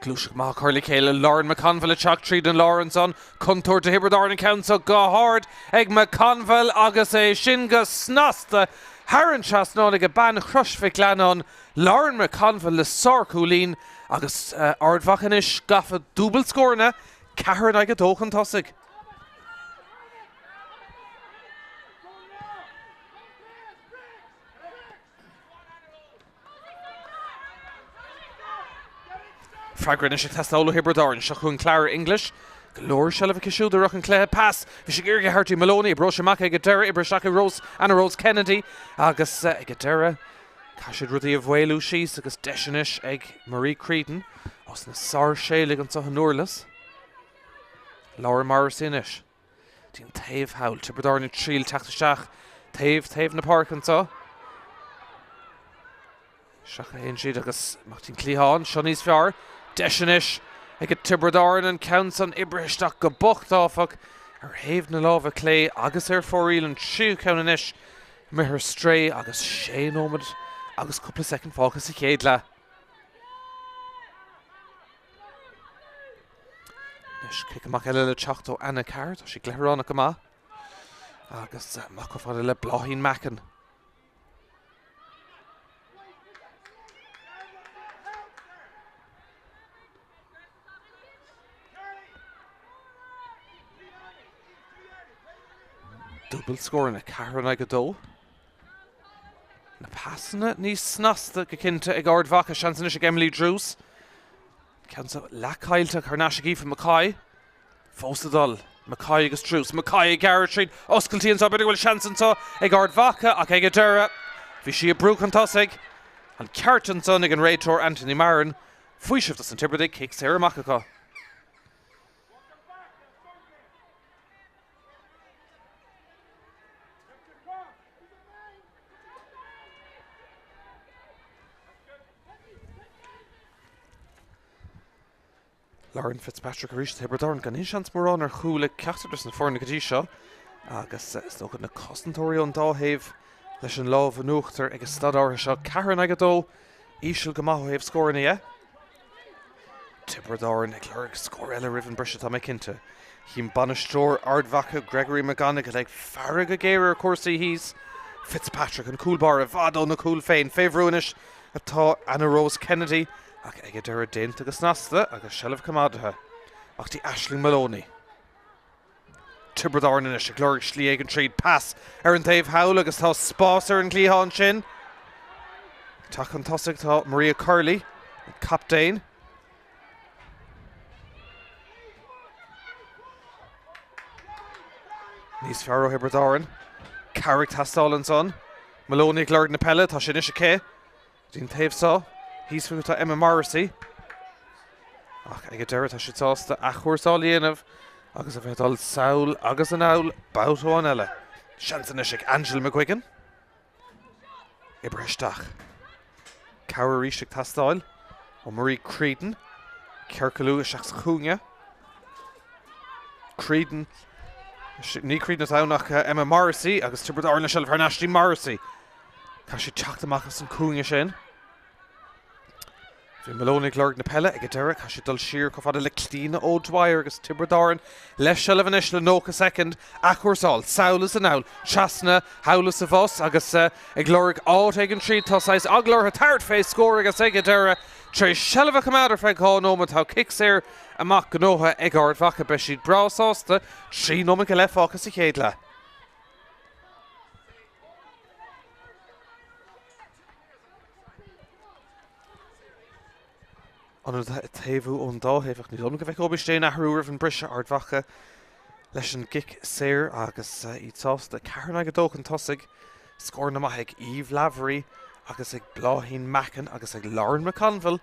[SPEAKER 1] Gluaiseacht maith á cur le chéile. Lauren McConville ag teacht tríd an lár ansan. Contúirt do Thiobraid Árann an ceann seo go hard ag McConville agus é sin go snasta thar an trasnán ag bean Chrois Mhic Leannáin, Lauren McConville le sárchúilín agus Ard Mhacha anois gafa dúbailt scóranna, 4 in aghaidh 2 chun tosaigh. Freagra anois ag teastáil ó Thiobraid Árann. Seo chugainn Clara English. Go leor seilbh aici siúd i rith an chluiche. Pas! Bhí sí ag iarraidh a thabhairt dtí Moloney. Oibreoidh sé amach ag an deireadh. Oibrithe isteach ag Rose, Anna Rose Kennedy. Agus ag an deireadh, caithfidh siad rudaí a mhaolú síos agus deis anois ag Marie Creedon. Os na Sáirséalaigh anseo i nDurlas. Lauren Morrissey anois. Dtí an taobh thall. Tiobraid Árann ag triail teacht isteach taobh taobh na páirce anseo. Isteach a théann siad agus amach dtí an cliathán. Seo níos fearr. Deis anois ag Tiobraid Árann an ceann san oibrithe isteach go bocht áfach ar thaobh na láimhe clé agus ar fóraoil an tríú ceann anois imithe ar strae agus sé nóiméad agus cúpla soicind fágtha sa chéad leath. Anois cic amach eile le teacht ó Anna Carr, tá sí gleithearánach go maith. Agus amach chomh fada le Bláithín Mackin. Dúbailt scóranna, 4 in aghaidh 2. Na pasanna níos snasta go cinnte ag Ard Mhacha, seans anois ag Emily Druce. Ceann seo leath caillte thar n-ais ag Aoife McCoy. Fós ag dul. McCoy agus Druce. McCoy ag gearradh tríd. Oscailtí anseo, b'fhéidir go bhfuil seans anseo ag Ard Mhacha ach ag an deireadh bhí sí ag brú chun tosaigh. An ceart ansan ag an réiteoir Anthony Marron. Faoiseamh dos na Tiobradaigh, cic saor amach acu. Lauren Fitzpatrick arís Tiobraid Árann gan aon seans mórán ar chúl ag ceachtar dos na foirne go dtí seo agus is dócha na cosantóirí ón dá thaobh leis an lámh in uachtar ag an staid áirithe seo. 4 in aghaidh 2, íseal go maith ó thaobh scóranna dhe. Tiobraid Árann ag lorg scór eile roimh an briseadh, tá mé cinnte. Chím bainisteoir Ard Mhacha Gregory McGonigle ag faire go géar ar chúrsaí thíos. Fitzpatrick, an cúl báire, i bhfad óna cúl féin. Fé bhrú anois atá Anna Rose Kennedy ach ag an deireadh déanta go snasta agus seilbh coimeádaithe. Amach dtí Aisling Moloney. Tiobraid Árann anois ag lorg slí éigin tríd. Pas ar an taobh thall agus tá spás ar an gcliathán sin. Teacht chun tosaigh tá Maria Curley, an captaen. Níos fearr ó Thiobraid Árann. Cabhair ag teastáil ansan. Moloney ag lorg na peile, tá sé anois aici. Dtí an taobh seo, thíos fúthu tá Emma Morrissey. Ach ag an deireadh tá siad sásta athchúrsáil a dhéanamh agus a bheith ag dul sall agus anall babhta amháin eile. Seans anois ag Angela McGuigan. Oibrithe isteach. Cabhair arís ag teastáil ó Marie Creedon. Ciorcalú isteach sa chúinne. Creedon. Ní Creedon atá ann ach Emma Morrissey agus Tiobraid Árann le seilbh thar n-ais dtí Morrissey. Caithfidh sí teacht amach as an cúinne sin. Bhí Maloney ag lorg na peile ag an deireadh. Caithfidh sí dul siar chomh fada le Clíona O'Dwyer agus Tiobraid Árann le seilbh anois le 90 soicind. Athchúrsáil, sall is anall, trasna, thall is abhus agus ag lorg áit éigin tríd. Tá saghas eagla orthu tabhairt fé scór agus ag an deireadh, tar éis seilbh a choimeád ar feadh 2 nóiméad, tá cic saor amach gnóthaithe ag Ard Mhacha. Beidh siad breá sásta. 3 nóiméad go leith fágtha sa chéad leath. Ionadaithe ag taobhú ón dá thaobh ach ní dóigh liom go bhfeiceoimid aon athrú roimh an briseadh. Ard Mhacha leis an gcic saor agus iad sásta. 4 in aghaidh 2 chun tosaigh. Scóranna maithe ag Eve Lavery agus ag Bláithín Mackin agus ag Lauren McConville.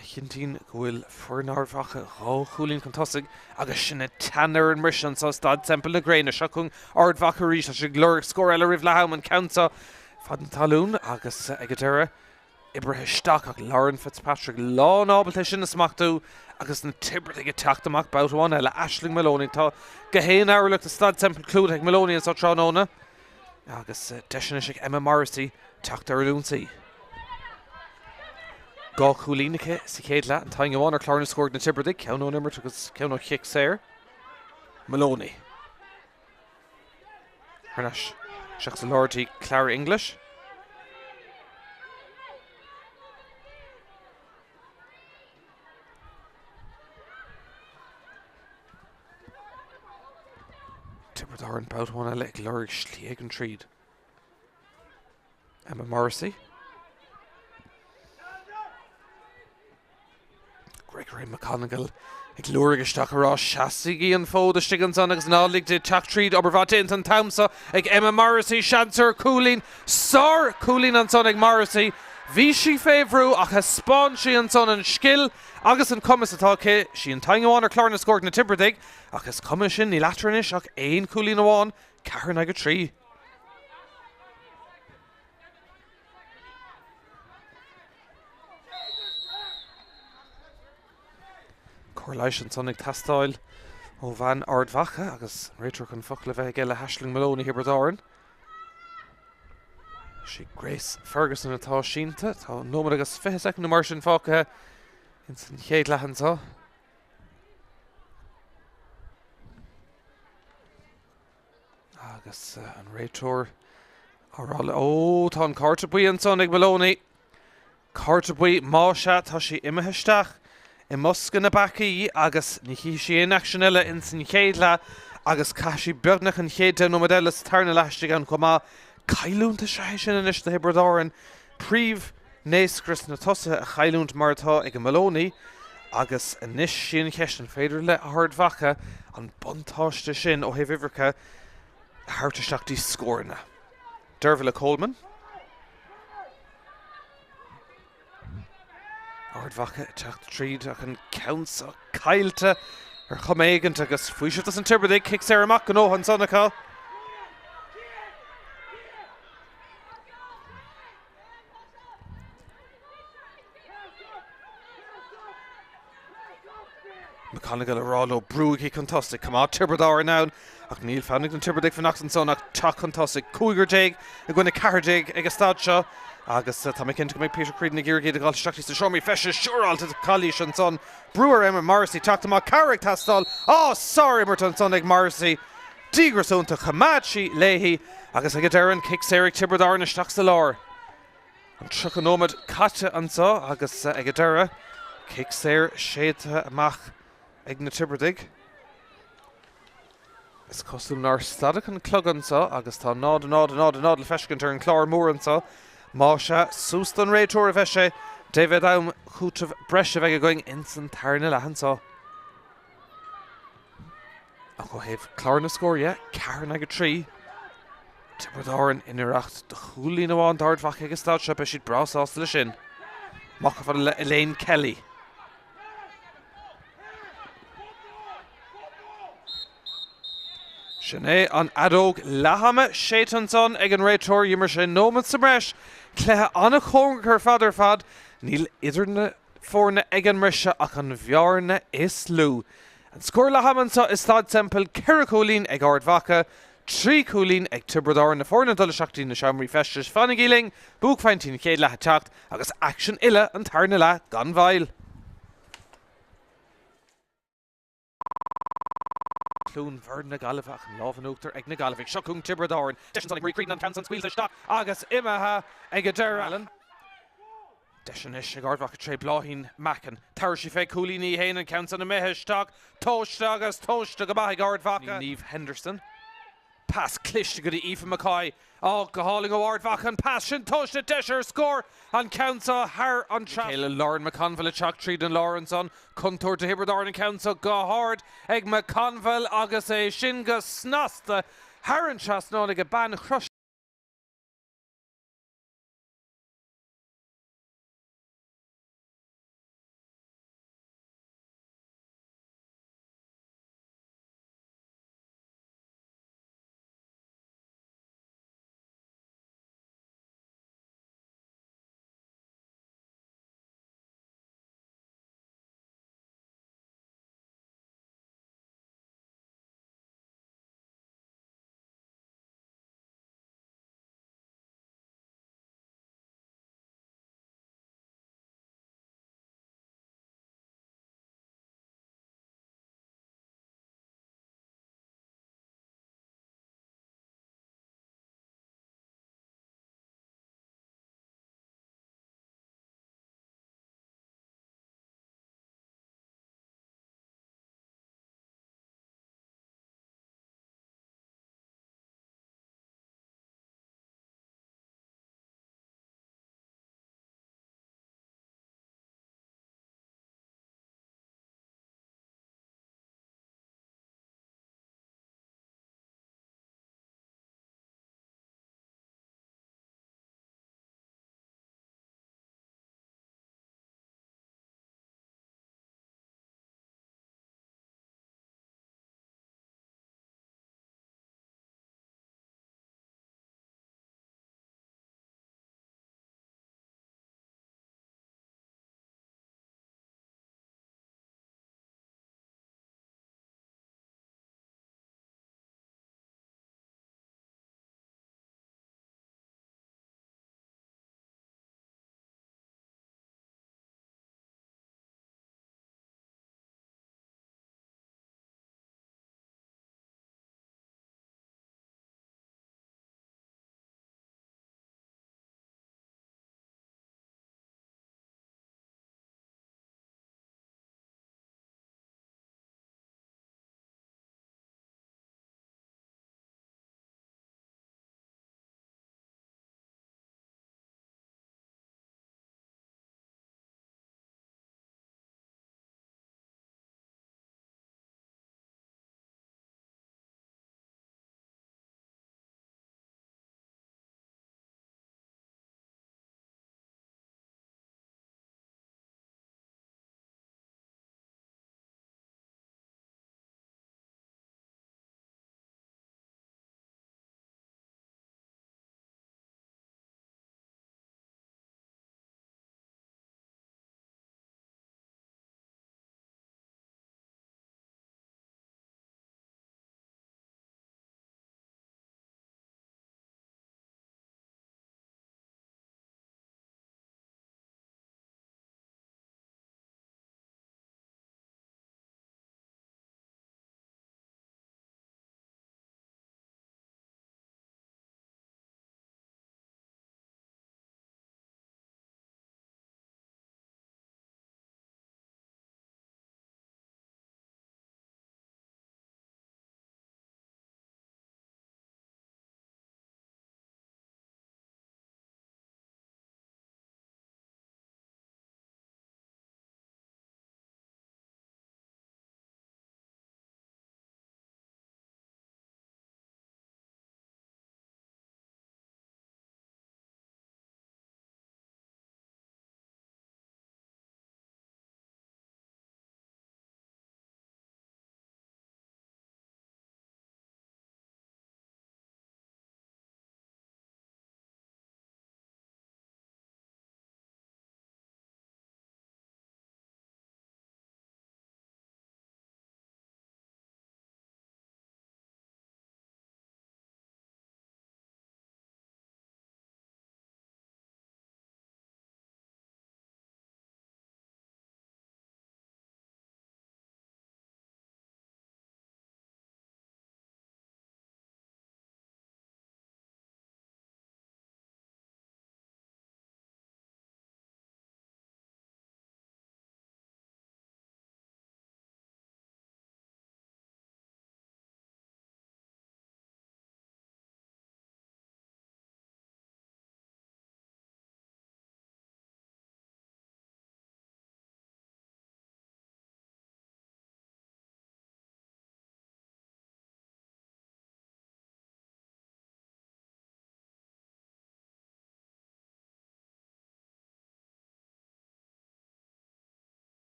[SPEAKER 1] a chinntíonn go bhfuil foireann Ard Mhacha dhá chúilín chun tosaigh agus sinn ag teannadh ar an mbriseadh anseo i Staid Semple na Gréine. Seo chugainn Ard Mhacha arís, tá siad ag lorg scór eile roimh leath am, an ceann seo fad na talún agus ag an deireadh oibrithe isteach ach Lauren Fitzpatrick lán ábalta é sin a smachtú agus na Tiobradaigh ag teacht amach babhta amháin eile. Aisling Moloney, tá gach aon fhearúlacht i Staid Semple clúdaithe ag Moloney anseo tráthnóna. Agus deis anois ag Emma Morrissey teacht ar an ionsaí. 2 chúilín aici sa chéad leath, an t-aon amháin ar chlár na scór ag na Tiobradaigh, ceann ón imirt agus ceann ó chic saor. Moloney. Thar n-ais isteach sa lár dtí Clara English. Tiobraid Árann babhta amháin eile ag lorg slí éigin tríd. Emma Morrissey. Gregory McConaughey ag liúirigh isteach ag rá seasaigí an fód istigh ansan agus ná lig di teacht tríd. Obair mhaith déanta an t-am seo ag Emma Morrissey. Seans ar chúilín. Sár chúilín ansan ag Morrissey. Bhí sí fé bhrú ach thaispeáin sí ansan an scil. agus an cumas atá aici. Sí an t-aon amháin ar chlár na scór ag na Tiobradaigh ach is cuma sin, níl eatarthu anois ach aon chúilín amháin, 4 in aghaidh 3. Cóir leighis ansan ag teastáil ó bhean Ard Mhacha agus an réiteoir chun focal a bheith aige le hAisling Moloney Thiobraid Árann. Sí Grace Ferguson atá sínte. Tá nóiméad agus 20 soicind nó mar sin fágtha ins an chéad leath anseo. Agus an réiteoir á rá le, Ó, tá an cárta buí ansan ag Moloney. Cárta buí, más ea, tá sí imithe isteach i mbosca na bpeacaí agus ní chífidh sí aon aicsean eile ins an chéad leath agus caithfidh sí beagnach an chéad 10 nóiméad eile sa tarna leath istigh ann chomh maith. Cailliúint is ea é sin anois do Thiobraid Árann. Príomh-naoscaire sna tosaithe a chailliúint mar atá ag Moloney agus anois sí an cheist an féidir le hArd Mhacha an buntáiste sin ó thaobh uimhreacha a thabhairt isteach dtí scóranna. Dervilla Coleman. Ard Mhacha ag teacht tríd ach an ceann seo caillte ar chuma éigint agus faoiseamh dos na Tiobradaigh, cic saor amach gnóthaithe ansan acu. McConnagle ag rá leo brúigí chun tosaigh. Coimeád Tiobraid Árann ann ach níl fonn ag na Tiobradaigh fanacht ansan ach teacht chun tosaigh. Cúigear déag i gcoinne 14 ag an staid seo agus tá mé cinnte go mbeidh Peter Creedon ag iarraidh iad a dhul isteach sna seomraí feistis. Siúráilte calaois ansan. Brú ar Emma Morrissey teacht amach. Cabhair ag teastáil. Á, sár-imirt ansan ag Morrissey. Díograis iontach. Choimeád sí léi agus ag an deireadh an cic saor ag Tiobraid Árann isteach sa lár. An 30 nóiméad caite anseo agus ag an deireadh, cic saor séidte amach ag na Tiobradaigh. Is cosúil nár stadadh an clog anseo agus tá 0, 0, 0, 0 le feiscint ar an chlár mór anseo. Más ea, suas don réiteoir a bheidh sé. Dé mhéad am cúiteamh breise a bheidh againn ins an tarna leath anseo. Ach ó thaobh clár na scór dhe, 4 in aghaidh 3, Tiobraid Árann i ngiorracht do chúilín amháin d'Ard Mhacha ag an staid seo, beidh siad breá sásta leis sin. Amach chomh fada le Elaine Kelly. Sin é an fheadóg leath-ama séidte ansan ag an réiteoir. D'imir sé nóiméad sa mbreis. Cluiche an-chóngarach ar fad ar fad. Níl idir na foirne ag an mbriseadh ach an bhearna is lú. An scór leath-ama anseo i Staid Semple, 4 chúilín ag Ard Mhacha, 3 chúilín ag Tiobraid Árann. Na foirne ag dul isteach dtí na seomraí feistis. Fanaigí linn, buaicphointí an chéad leath ag teacht agus aicsean uile an tarna leath gan mhoill. Cluain Bheirn na Gaillimhe ach an lámh in uachtar ag na Gaillimhigh. Seo chugainn Tiobraid Árann. Deis ansan ag Marie Creedon an ceann san scaoilte isteach agus imithe ag an deireadh. Allen. Deis anois ag Ard Mhacha tré Bláithín Mackin. Tabharfaidh sí fé chúilín í fhéin an ceann san imithe isteach. Tomhaiste agus tomhaiste go maith ag Ard Mhacha. Niamh Henderson. Pas cliste go dtí Aoife McCoy. Á, go hálainn ó Ard Mhacha an pas sin tomhaiste, deis ar scór, an ceann seo thar an trasnán. Lauren McConville ag teacht tríd an lár ansan. Contúirt do Thiobraid Árann an ceann seo go hard ag McConville agus é sin go snasta thar an trasnán ag bean Chrois.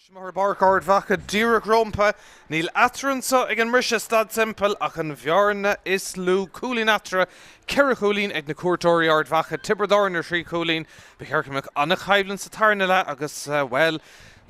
[SPEAKER 1] Ais amuigh ar bpáirc Ard Mhacha díreach rómpa. Níl eatarthu anso ag an mbriseadh Staid Semple ach an bhearna is lú. Cúilín eatarthu, ceithre chúilín ag na cuairteoirí Ard Mhacha, Tiobraid Árann ar thrí chúilín. Ba cheart go mbeadh an-choimhlint sa tarna leath agus, bhuel,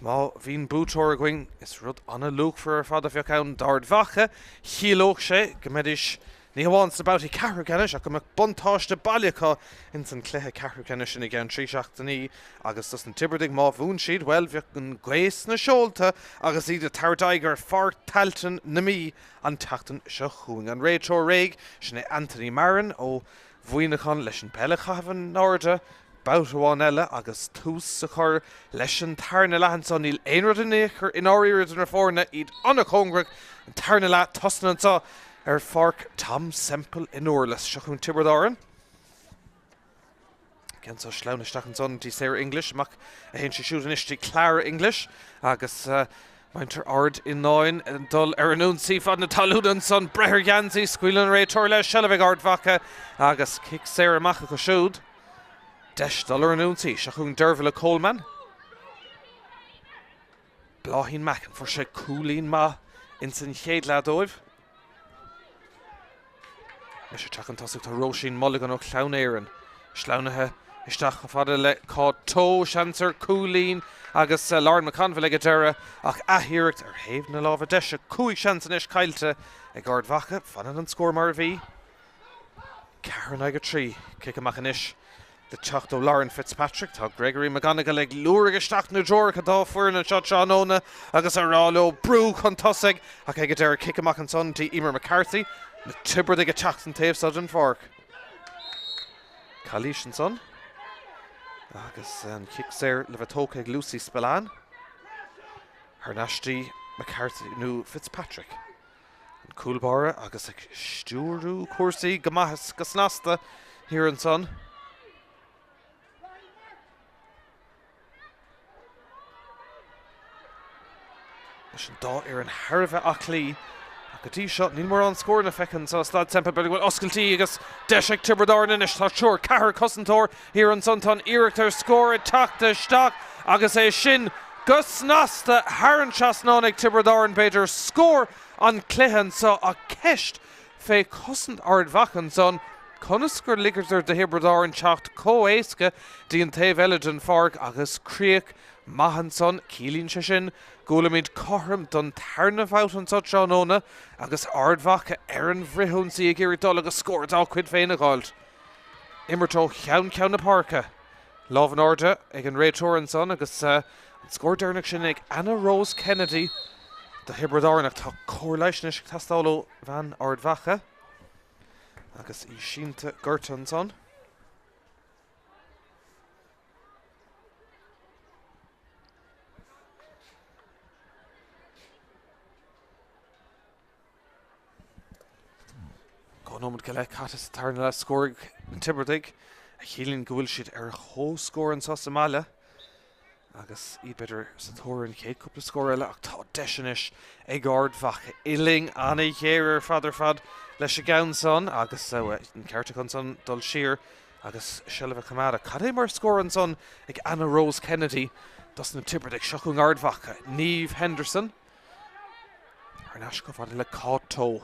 [SPEAKER 1] má bhíonn buaiteoir againn, is rud an-luachmhar ar fad a bheadh ann d'Ard Mhacha. Chiallódh sé go mbeidís Ní hamháin sna babhtaí ceathrú ceannais ach go mbeadh buntáiste baile acu ins an cluiche ceathrú ceannais sin i gceann 3 seachtainí agus dos na Tiobradaigh má bhuann siad, bhuel, bheadh an ghaoth sna seolta agus iad ag tabhairt aghaidh ar Pháirc Tailteann na Mí an tseachtain seo chugainn. An réiteoir réidh, sin é Anthony Marron ó Mhuineachán leis an bpeil a chaitheamh in airde babhta amháin eile agus tús a chur leis an tarna leath anso. Níl aon rud in aon chor i ndáiríre idir na foirne, iad an-chóngarach. An tarna leath tosnaithe anso ar pháirc Tom Semple i nDurlas. Seo chugainn Tiobraid Árann. Ceann seo sleamhnaithe isteach ansan dtí Sarah English, amach a théann sí siúd anois dtí Clara English agus muintir Ard Fhionnáin dul ar an ionsaí fad na talún ansan. Breith ar gheansaí, scaoileann an réiteoir leis, seilbh ag Ard Mhacha agus cic saor amach acu siúd. Deis dul ar an ionsaí. Seo chugainn Dervilla Coleman. Bláithín Mackin, fuair sé cúilín maith ins an chéad leath dóibh. Anois ag teacht chun tosaigh tá Róisín Mulligan ó Chlann Éireann. Sleamhnaithe isteach chomh fada le Cáit Towe, seans ar chúilín agus Lauren McConville ag an deireadh ach athiarracht ar thaobh na láimhe deise. 5 seans anois caillte ag Ard Mhacha. Fanann an scór mar a bhí. 4 in aghaidh 3. Cic amach anois le teacht ó Lauren Fitzpatrick. Tá Gregory McGonigle ag liúradh isteach na dtreoracha dá foireann anseo tráthnóna agus á rá leo brú chun tosaigh ach ag an deireadh cic amach ansan dtí Emer McCarthy. Na Tiobradaigh ag teacht an taobh seo den pháirc. Calaois ansan agus an cic saor le bheith tógtha ag Lucy Spillane. Thar n-ais dtí McCarthy nó Fitzpatrick. An cúl báire agus ag stiúrú cúrsaí go maith is go snasta thiar ansan. Leis an dá fhoireann thar a bheith aclaí ach go dtí seo níl mórán scóranna feicthe anseo i Staid Semple. B'fhéidir go bhfuil oscailtí agus deis ag Tiobraid Árann anois. Tá triúr, ceathrar cosantóir thiar ansan. Tá an iarracht ar scór ag teacht isteach agus é sin go snasta thar an trasnán ag Tiobraid Árann, b'fhéidir scór an chluiche anso ach ceist fé chosaint Ard Mhacha ansan, conas gur ligeadar do Thiobraid Árann teacht chomh héasca dtí an taobh eile den pháirc agus críoch maith ansan, ciallaíonn sé sin go bhfuilimid cothrom don tarna bhabhta anso tráthnóna agus Ard Mhacha ar an bhfrithionsaí ag iarraidh dul agus scór dá gcuid féin a dh'fháilt. Imirt ó cheann ceann na páirce. Lámh in airde ag an réiteoir ansan agus an scór deireanach sin ag Anna Rose Kennedy do Thiobraid Árann ach tá cóir leighis anois ag teastáil ó bhean Ard Mhacha agus í sínte gortaithe ansan. 2 nóiméad go leith caite sa tarna leath scór ag na Tiobradaigh a chiallaíonn go bhfuil siad ar chomhscór anseo sa mbaile agus iad b'fhéidir sa tóir ar an chéad cúpla scór eile ach tá deis anois ag Ard Mhacha. Uillinn an-ghéar ar fad ar fad leis an gceann san agus an ceart acu ansan dul siar agus seilbh a choimeád. Ach cad é mar scór ansan ag Anna Rose Kennedy dos na Tiobradaigh. Seo chugainn Ard Mhacha. Niamh Henderson. Thar n-ais chomh fada le Cáit Towe.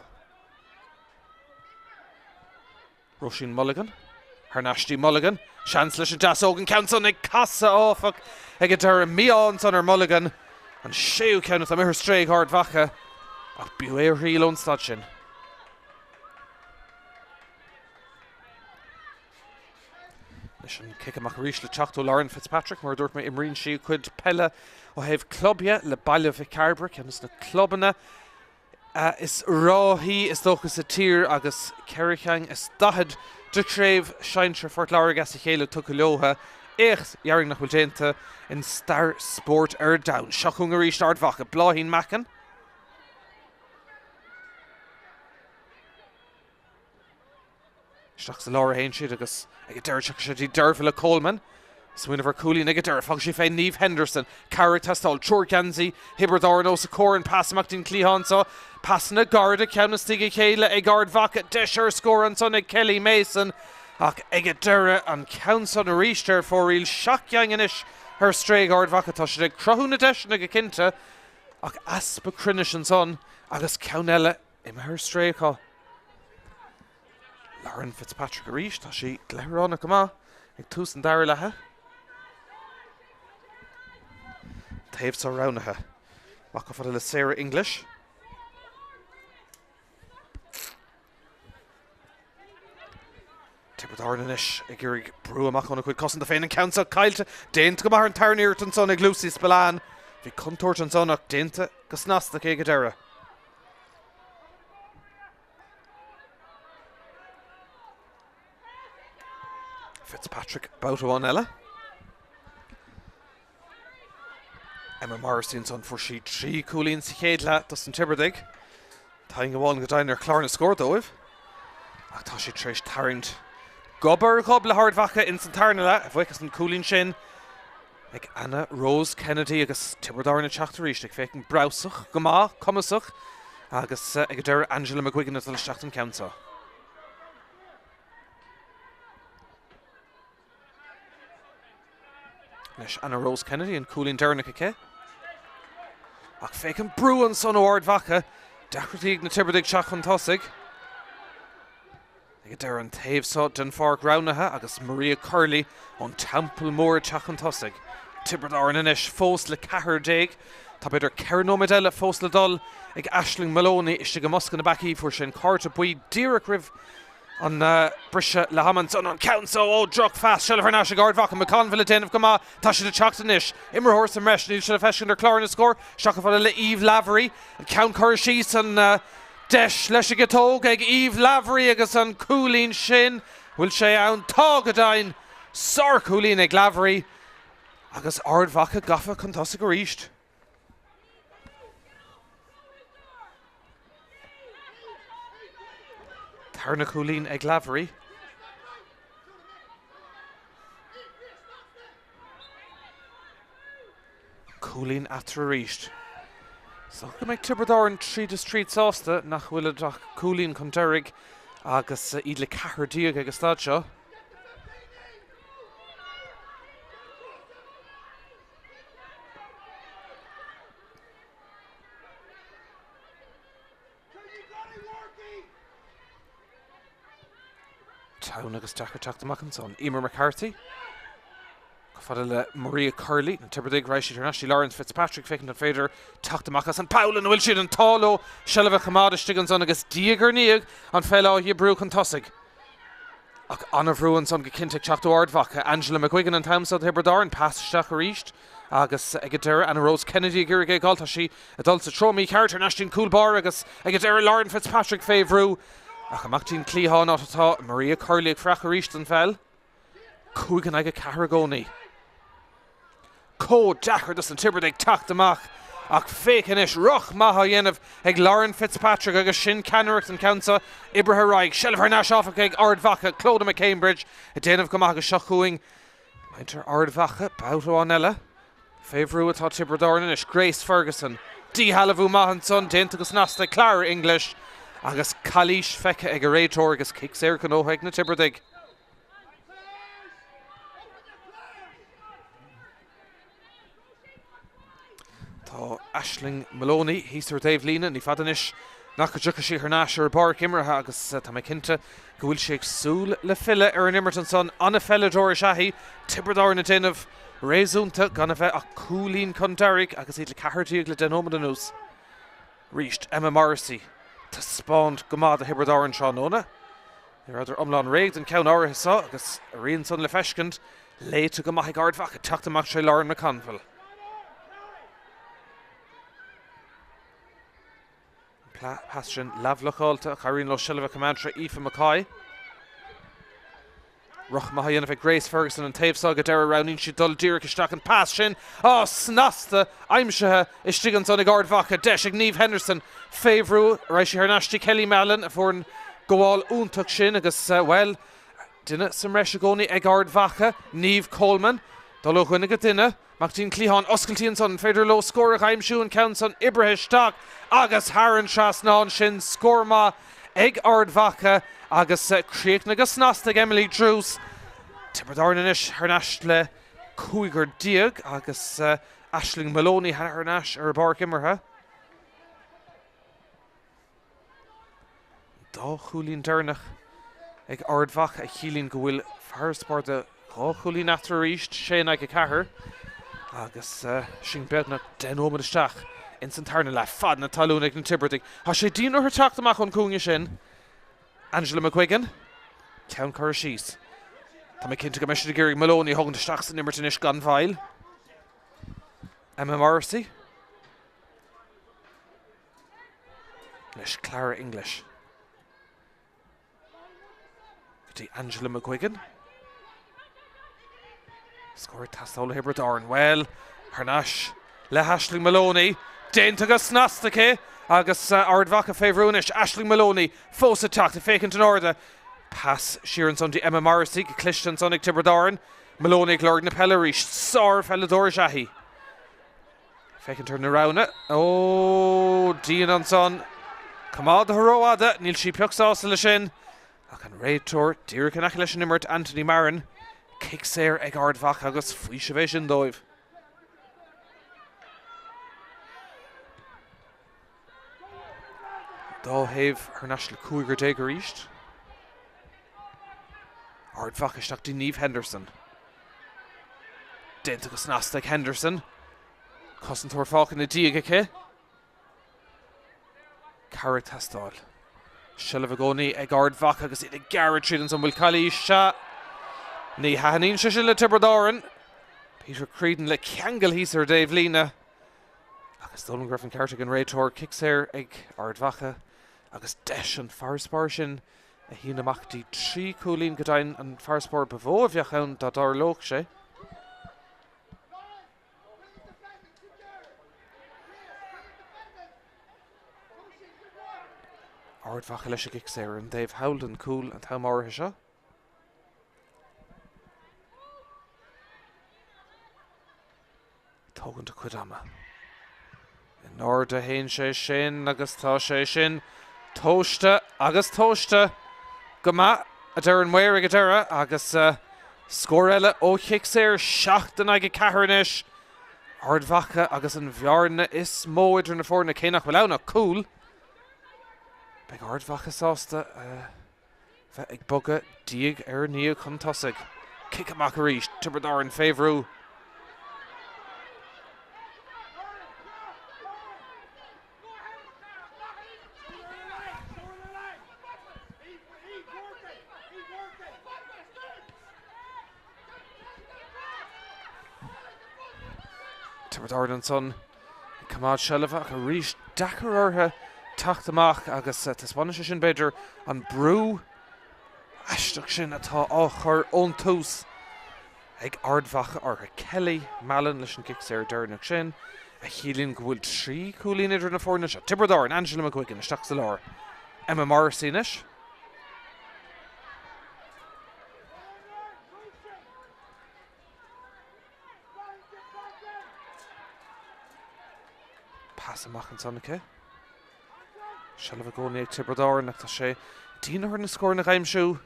[SPEAKER 1] Róisín Mulligan. Thar n-ais dtí Mulligan. Seans leis an deasóg an ceann san ag casadh áfach ag an deireadh. Mí-ádh ansan ar Mulligan. An séú ceann atá imithe ar strae ag Ard Mhacha. Ach b'fhiú é a thriail ón staid sin. Anois an cic amach arís le teacht ó Lauren Fitzpatrick. Mar a dúirt mé, imríonn sí a cuid peile ó thaobh club dhe le Baile Mhic Cairbre, ceann de na clubanna is ráthaí is dócha sa tír agus ceithre cheann is daichead de chraobh sinsir Phort Láirge as a chéile tugtha leo. Éacht, déarfainn, nach bhfuil déanta in stair spóirt ar domhan. Seo chugainn arís Ard Mhacha. Bláithín Mackin. Isteach sa lár a théann siad agus ag an deireadh tiocfaidh sé dtí Dervilla Coleman. Smaoineamh ar chúilín ag an deireadh. Fágann sí fé Niamh Henderson. Cabhair ag teastáil. Triúr geansaí Thiobraid Árann os a comhair. An pas amach dtí'n cliathán seo. Pasanna gairide ceann istigh a chéile ag Ard Mhacha. Deis ar scór ansan ag Kelly Mason. Ach ag an deireadh an ceann san arís ar fóraoil. Seacht gceann anois ar strae ag Ard Mhacha. Tá siad ag cruthú na deiseanna go cinnte ach easpa cruinnis ansan agus ceann eile imithe ar strae acu. Lauren Fitzpatrick arís, tá sí gleithearánach go maith ag tús an dara leatha. Taobh seo roghnaithe. Amach chomh fada le Sarah English. Tiobraid Árann anois ag iarraidh brú amach óna gcuid cosanta féin. An ceann seo caillte. Déanta go maith ar an tarna iarracht ansan ag Lucy Spillane. Bhí contúirt ansan ach déanta go snasta aici ag an deireadh. Fitzpatrick babhta amháin eile. Emma Morrissey ansan, fuair sí 3 cúilín sa chéad leath dos na Tiobradaigh. Teanga amháin go deimhin ar chlár na scór dóibh. Ach tá sí tar éis tarraingt gob ar ghob le hArd Mhacha ins an tarna leath, a bhuíochas an cúilín sin ag Anna Rose Kennedy agus Tiobraid Árann ag teacht arís, ag féachaint breabhsach go maith, cumasach agus ag an deireadh Angela McGuigan ag dul isteach don ceann seo. Anois Anna Rose Kennedy, an cúilín deireanach aici. Ach féach an brú ansan ó Ard Mhacha. Deacrachtaí ag na Tiobradaigh teacht chun tosaigh. Ag an deireadh an taobh seo den pháirc roghnaithe agus Maria Curley ón Teampall Mór ag teacht chun tosaigh. Tiobraid Árann anois fós le 14. Tá b'fhéidir 4 nóiméad eile fós le dul ag Aisling Moloney istigh i mbosca na bpeacaí. Fuair sí an cárta buí díreach roimh An briseadh leath ama ansan, an ceann so, ó, droch-phas, seilbh thar n-ais ag Ard Mhacha, McConville ag déanamh go maith, tá siad ag teacht anois, imreoir sa mbreis, níl sé le feiscint ar chlár na scór, isteach chomh fada le Eve Lavery, an ceann curtha síos, an deis leis an gciotóg ag Eve Lavery agus an cúilín sin, bhfuil sé ann? Tá go deimhin! Sár-chúilín ag Lavery agus Ard Mhacha gafa chun tosaigh arís. Tarna cúilín ag Lavery. Cúilín eatarthu arís. Is dócha go mbeidh Tiobraid Árann tríd is tríd sásta nach bhfuil ach cúilín chun deiridh agus iad le 14 ag an staid seo. Teann agus deacair teacht amach ansan. Emer McCarthy. Chomh fada le Maria Curley, na Tiobradaigh, raghaidh siad thar n-ais dtí Lauren Fitzpatrick, féachaint an féidir teacht amach as an bpoll ina bhfuil siad an t-ádh leo seilbh a choimeád istigh ansan agus diaidh ar ndiaidh an pheil á dhíobriú chun tosaigh. Ach an-bhrú ansan go cinnte ag teacht ó Ard Mhacha. Angela McGuigan an t-am so do Thiobraid Árann. Pas isteach arís agus ag an deireadh Anna Rose Kennedy ag iarraidh é a fháil. Tá sí ag dul sa treo mícheart thar n-ais dtí'n cúl báire agus ag an deireadh Lauren Fitzpatrick fé bhrú. Ach amach dtí'n cliathán áit atá Maria Curley ag fuireach arís don pheil. 5 in aghaidh 4 i gcónaí. Chomh deacair dos na Tiobradaigh teacht amach ach féach anois, rith maith á dhéanamh ag Lauren Fitzpatrick agus sin ceannaireacht an ceann seo oibrithe ar aghaidh. Seilbh thar n-ais áfach ag Ard Mhacha, Clodagh McCambridge ag déanamh go maith agus seo chugainn muintir Ard Mhacha, babhta amháin eile. Fé bhrú atá Tiobraid Árann anois, Grace Ferguson, díshealbhú maith ansan, déanta go snasta ag Clara English agus calaois feicthe ag an réiteoir agus cic saor gnóthaithe ag na Tiobradaigh. Tá Aisling Moloney thíos ar an taobhlíne, ní fada anois nach go dtiocfaidh sí thar n-ais ar an bpáirc imeartha agus tá mé cinnte go bhfuil sí ag súil le filleadh ar an imirt ansan. An-pheileadóir is ea í, Tiobraid Árann ag déanamh réasúnta gan a bheith ach cúilín chun deiridh agus iad le 14 le 10 nóiméad anuas. Arís, Emma Morrissey, taispeáint go maith do Thiobraid Árann tráthnóna. Ní rabhadar iomlán réidh don cheann áirithe seo agus a rian san le feiscint, léite go maith ag Ard Mhacha, teacht amach tré Lauren McConville. An pas sin leathbhlocáilte ach éiríonn leo seilbh a choimeád tré Aoife McCoy. Rith maith á dhéanamh ag Grace Ferguson an taobh seo go deireadh roghnaíonn sí dul díreach isteach an pas sin á snasta aimsithe istigh ansan ag Ard Mhacha. Deis ag Niamh Henderson fé bhrú raghaidh sí thar n-ais dtí Kelly Mallon a fuair an gabháil iontach sin agus bhuel duine sa mbreis i gcónaí ag Ard Mhacha, Niamh Coleman dul ó dhuine go duine. Amach dtí'n cliathán oscailte ansan, an féidir leo scór a aimsiú, an ceann san oibrithe isteach agus thar an trasnán sin, scór maith ag Ard Mhacha agus críochnaithe go snasta ag Emily Druce. Tiobraid Árann anois thar n-ais le 15 agus Aisling Moloney thar n-ais ar an bpáirc imeartha. An dá chúilín deireanach ag Ard Mhacha a chiallaíonn go bhfuil farasbarr de dhá chúilín eatarthu arís, 6 in aghaidh 4, agus sinn beagnach 10 nóiméad isteach ins an tarna leath. Fad na talún ag na Tiobradaigh. Tá sé dian orthu teacht amach ón gcúinne sin. Angela McGuigan, ceann curtha síos. Tá mé cinnte go mbeidh siad ag iarraidh Moloney a thógaint isteach san imirt anois gan mhoill. Emma Morrissey. Anois Clara English. Go dtí Angela McGuigan. Scór ag teastáil ó Thiobraid Árann. Bhuel, thar n-ais le hAisling Moloney. Déanta go snasta aici agus Ard Mhacha fé bhrú anois. Aisling Moloney fós ag teacht, ag féachaint in airde. Pas siar ansan dtí Emma Morrissey, go cliste ansan ag Tiobraid Árann. Moloney ag lorg na peile arís. Sárpheileadóir is ea í. Féachaint ar na roghanna. Ó, dian ansan. Coimeádaithe rófhada, níl sí pioc sásta leis sin. Ach an réiteoir díreach in aice leis an imirt, Anthony Marron. Cic saor ag Ard Mhacha agus faoiseamh é sin dóibh. Dá thaobh thar n-ais le 15 arís. Ard Mhacha isteach dtí Niamh Henderson. Déanta go snasta ag Henderson. Cosantóir fágtha ina diaidh aici. Cabhair ag teastáil. Seilbh i gcónaí ag Ard Mhacha agus iad ag gearradh tríd ansan. Bhfuil calaois? Sea. Ní thaitníonn sé sin le Tiobraid Árann. Peter Creedon le ceangal thíos ar an dtaobhlíne. Ach is dóigh liom go raibh an ceart ag an réiteoir. Cic saor ag Ard Mhacha agus deis an farasbarr sin a shíneadh amach dtí 3 chúilín, go deimhin an farasbarr ba mhó a bheadh ann dá dtarlódh sé. Ard Mhacha leis an gcic saor ar an dtaobh thall den chúl an t-am áirithe seo. Tógaint a cuid ama. In airde a théann sé sin agus tá sé sin tomhaiste agus tomhaiste go maith, a deir an maor ag an deireadh agus scór eile ó chic saor, 7 in aghaidh 4 anois. Ard Mhacha agus an bhearna is mó idir na foirne, cé nach bhfuil ann ach cúl. Beidh Ard Mhacha sásta bheith ag bogadh diaidh ar ndiaidh chun tosaigh. Cic amach arís, Tiobraid Árann fé bhrú. Tiobraid Árann ansan ag coimeád seilbhe ach arís deacair orthu teacht amach agus taispeánann sé sin b'fhéidir an brú aisteach sin atá á chur ón tús ag Ard Mhacha orthu. Kelly Mallon leis an gcic saor deireanach sin a chiallaíonn go bhfuil 3 chúilín idir na foirne seo. Tiobraid Árann, Angela McGuigan isteach sa lár. Emma Morrissey anois. Pas amach ansan aici. Seilbh i gcónaí ag Tiobraid Árann ach tá sé dian orthu na scóranna a aimsiú.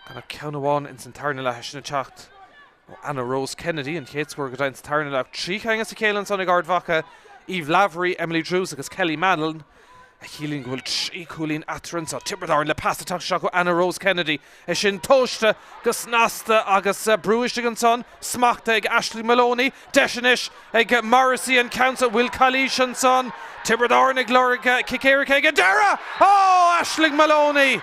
[SPEAKER 1] Gan ach ceann amháin ins an tarna leath sin ag teacht ó Anna Rose Kennedy, an chéad scór go deimhin sa tarna leath. 3 cheann as a chéile ansan ag Ard Mhacha, Eve Lavery, Emily Drews agus Kelly Mallon, a chiallaíonn go bhfuil 3 chúilín eatarthu anseo. Tiobraid Árann le pas ag teacht isteach ó Anna Rose Kennedy. É sin tomhaiste go snasta agus brú istigh ansan, smachtaithe ag Aisling Moloney. Deis anois ag Morrissey an ceann seo. Bhfuil calaois ansan? Tiobraid Árann ag lorg cic éirice ag an deireadh! Ó! Aisling Moloney!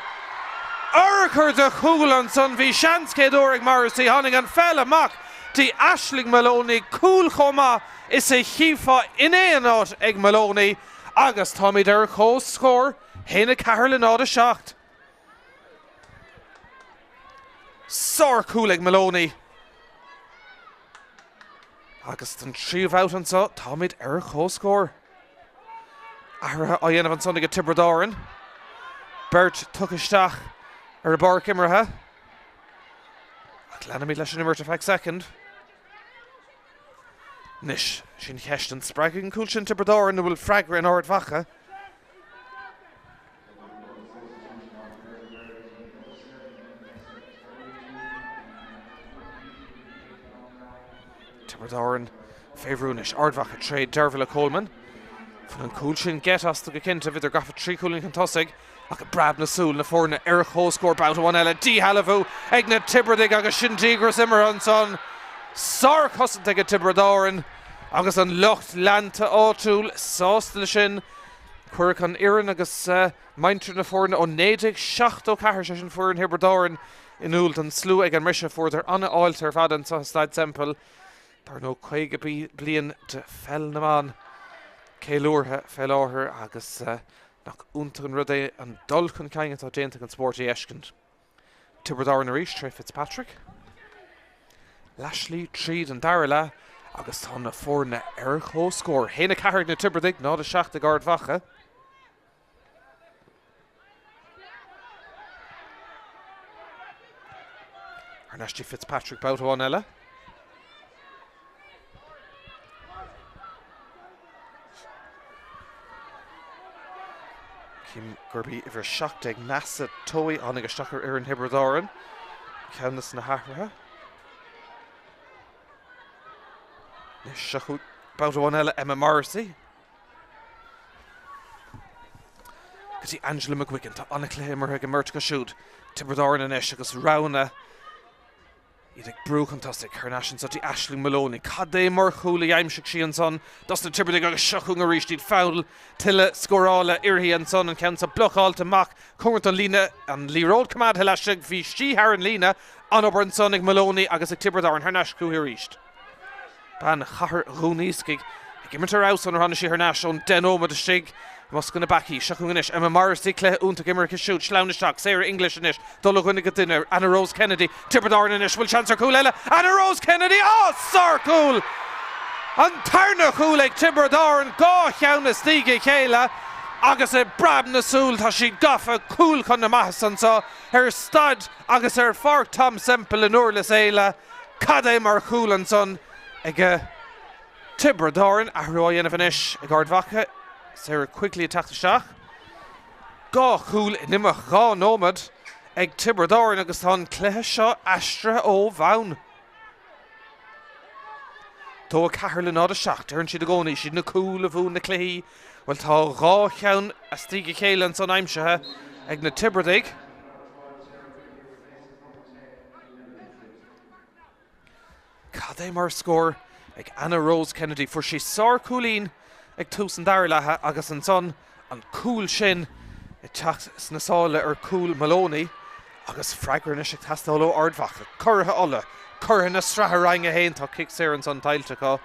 [SPEAKER 1] Urchar de chúl ansan. Bhí seans céad uair ag Morrissey. Tháinig an pheil amach dtí Aisling Moloney. Cúl chomh maith is a chífeá in aon áit ag Moloney agus táimid ar comhscór, 1-4 le 0-7. Sárchúl ag Moloney. Agus don tríú babhta anseo, táimid ar comhscór. Athruithe á dhéanamh ansan ag Tiobraid Árann. Beirt tugtha isteach ar an bpáirc imeartha. Ach leanfaimid leis an imirt ar feadh soicind. Anois, sin cheist an spreagfaidh an cúl sin Tiobraid Árann nó bhfuil freagra in Ard Mhacha? Tiobraid Árann fé bhrú anois. Ard Mhacha tré Dervilla Coleman. Bhain an cúl sin geit astu go cinnte. Bhíodar gafa 3 chúilín chun tosaigh ach i bpreab na súl na foirne ar comhscór babhta amháin eile. Díshealbhú ag na Tiobradaigh agus sin díograis imeartha ansan. Sárchosaint ag Tiobraid Árann agus an lucht leanta áitiúil sásta leis sin. Cuireadh an fhoireann agus muintir na foirne ó 1974, sé sin foireann Thiobraid Árann, in iúl don slua ag an mbriseadh. Fuaireadar an-fháilte ar fad anseo i Staid Semple. Dar ndóigh 50 bliain de pheil na mban ceiliúrtha fé láthair agus nach iontach an rud é an dul chun cinn atá déanta ag an spórt a fheiscint. Tiobraid Árann arís tré Fitzpatrick. Leathshlí tríd an dara leath agus tá na foirne ar comhscór. 1-4 ag na Tiobradaigh, 0-7 ag Ard Mhacha. Thar n-ais dtí Fitzpatrick babhta amháin eile. Cím gurb í uimhir 17 Neasa Toey a tháinig isteach ar fhoireann Thiobraid Árann. Ceann de na hathruithe. Anois seo chugainn babhta amháin eile Emma Morrissey. Go dtí Angela McGuigan. Tá an-chluiche imeartha ag an mbeirt acu siúd. Tiobraid Árann anois agus roghanna iad ag brú chun tosaigh. Thar n-ais anso dtí Aisling Moloney. Cad é mar chúl a d'aimsigh sí ansan dos na Tiobradaigh agus seo chugainn arís iad. Fonn tuilleadh scórála uirthi ansan. An ceann seo blocáilte amach cóngarach don líne. An liathróid coimeádtha laistigh. Bhí sí thar an líne. An-obair ansan ag Moloney agus ag Tiobraid Árann. Thar n-ais chuici arís. Bean Chathair Dhún Iascaigh ag imirt ar fheabhas ónar tháinig sí thar n-ais ón 10 nóiméad istigh i mbosca na bpeacaí. Seo chugainn anois Emma Morrissey, cluiche iontach imeartha aici siúd. Sleamhain isteach, Sarah English anois, dul ó dhuine go duine. Anna Rose Kennedy, Tiobraid Árann anois, bhfuil seans ar chúl eile? Anna Rose Kennedy, á, sárchúl! An tarna chúl ag Tiobraid Árann, 2 cheann istigh a chéile agus i bpreab na súl tá siad gafa cúl chun na maitheasa anseo ar staid agus ar Pháirc Tom Semple in Durlas Éile. Cad é mar chúl ansan ag Tiobraid Árann. Athrú á dhéanamh anois ag Ard Mhacha. Sarah Quigley ag teacht isteach. 2 chúl in imeacht 2 nóiméad ag Tiobraid Árann agus tá an cluiche seo aistrithe ó bhonn. 2 4 le 0 7. Deireann siad i gcónaí, siad na cúil a bhuann na cluichí. Bhuel tá 2 cheann istigh a chéile ansan aimsithe ag na Tiobradaigh. Cad é mar scór ag Anna Rose Kennedy. Fuair sí sárchúilín ag tús an dara leatha agus ansan an cúl sin ag teacht sna sála ar chúl Moloney agus freagra anois ag teastáil ó Ard Mhacha. Curaithe Uladh, curaithe na sraithe Roinn 1, tá cic saor ansan tuillte acu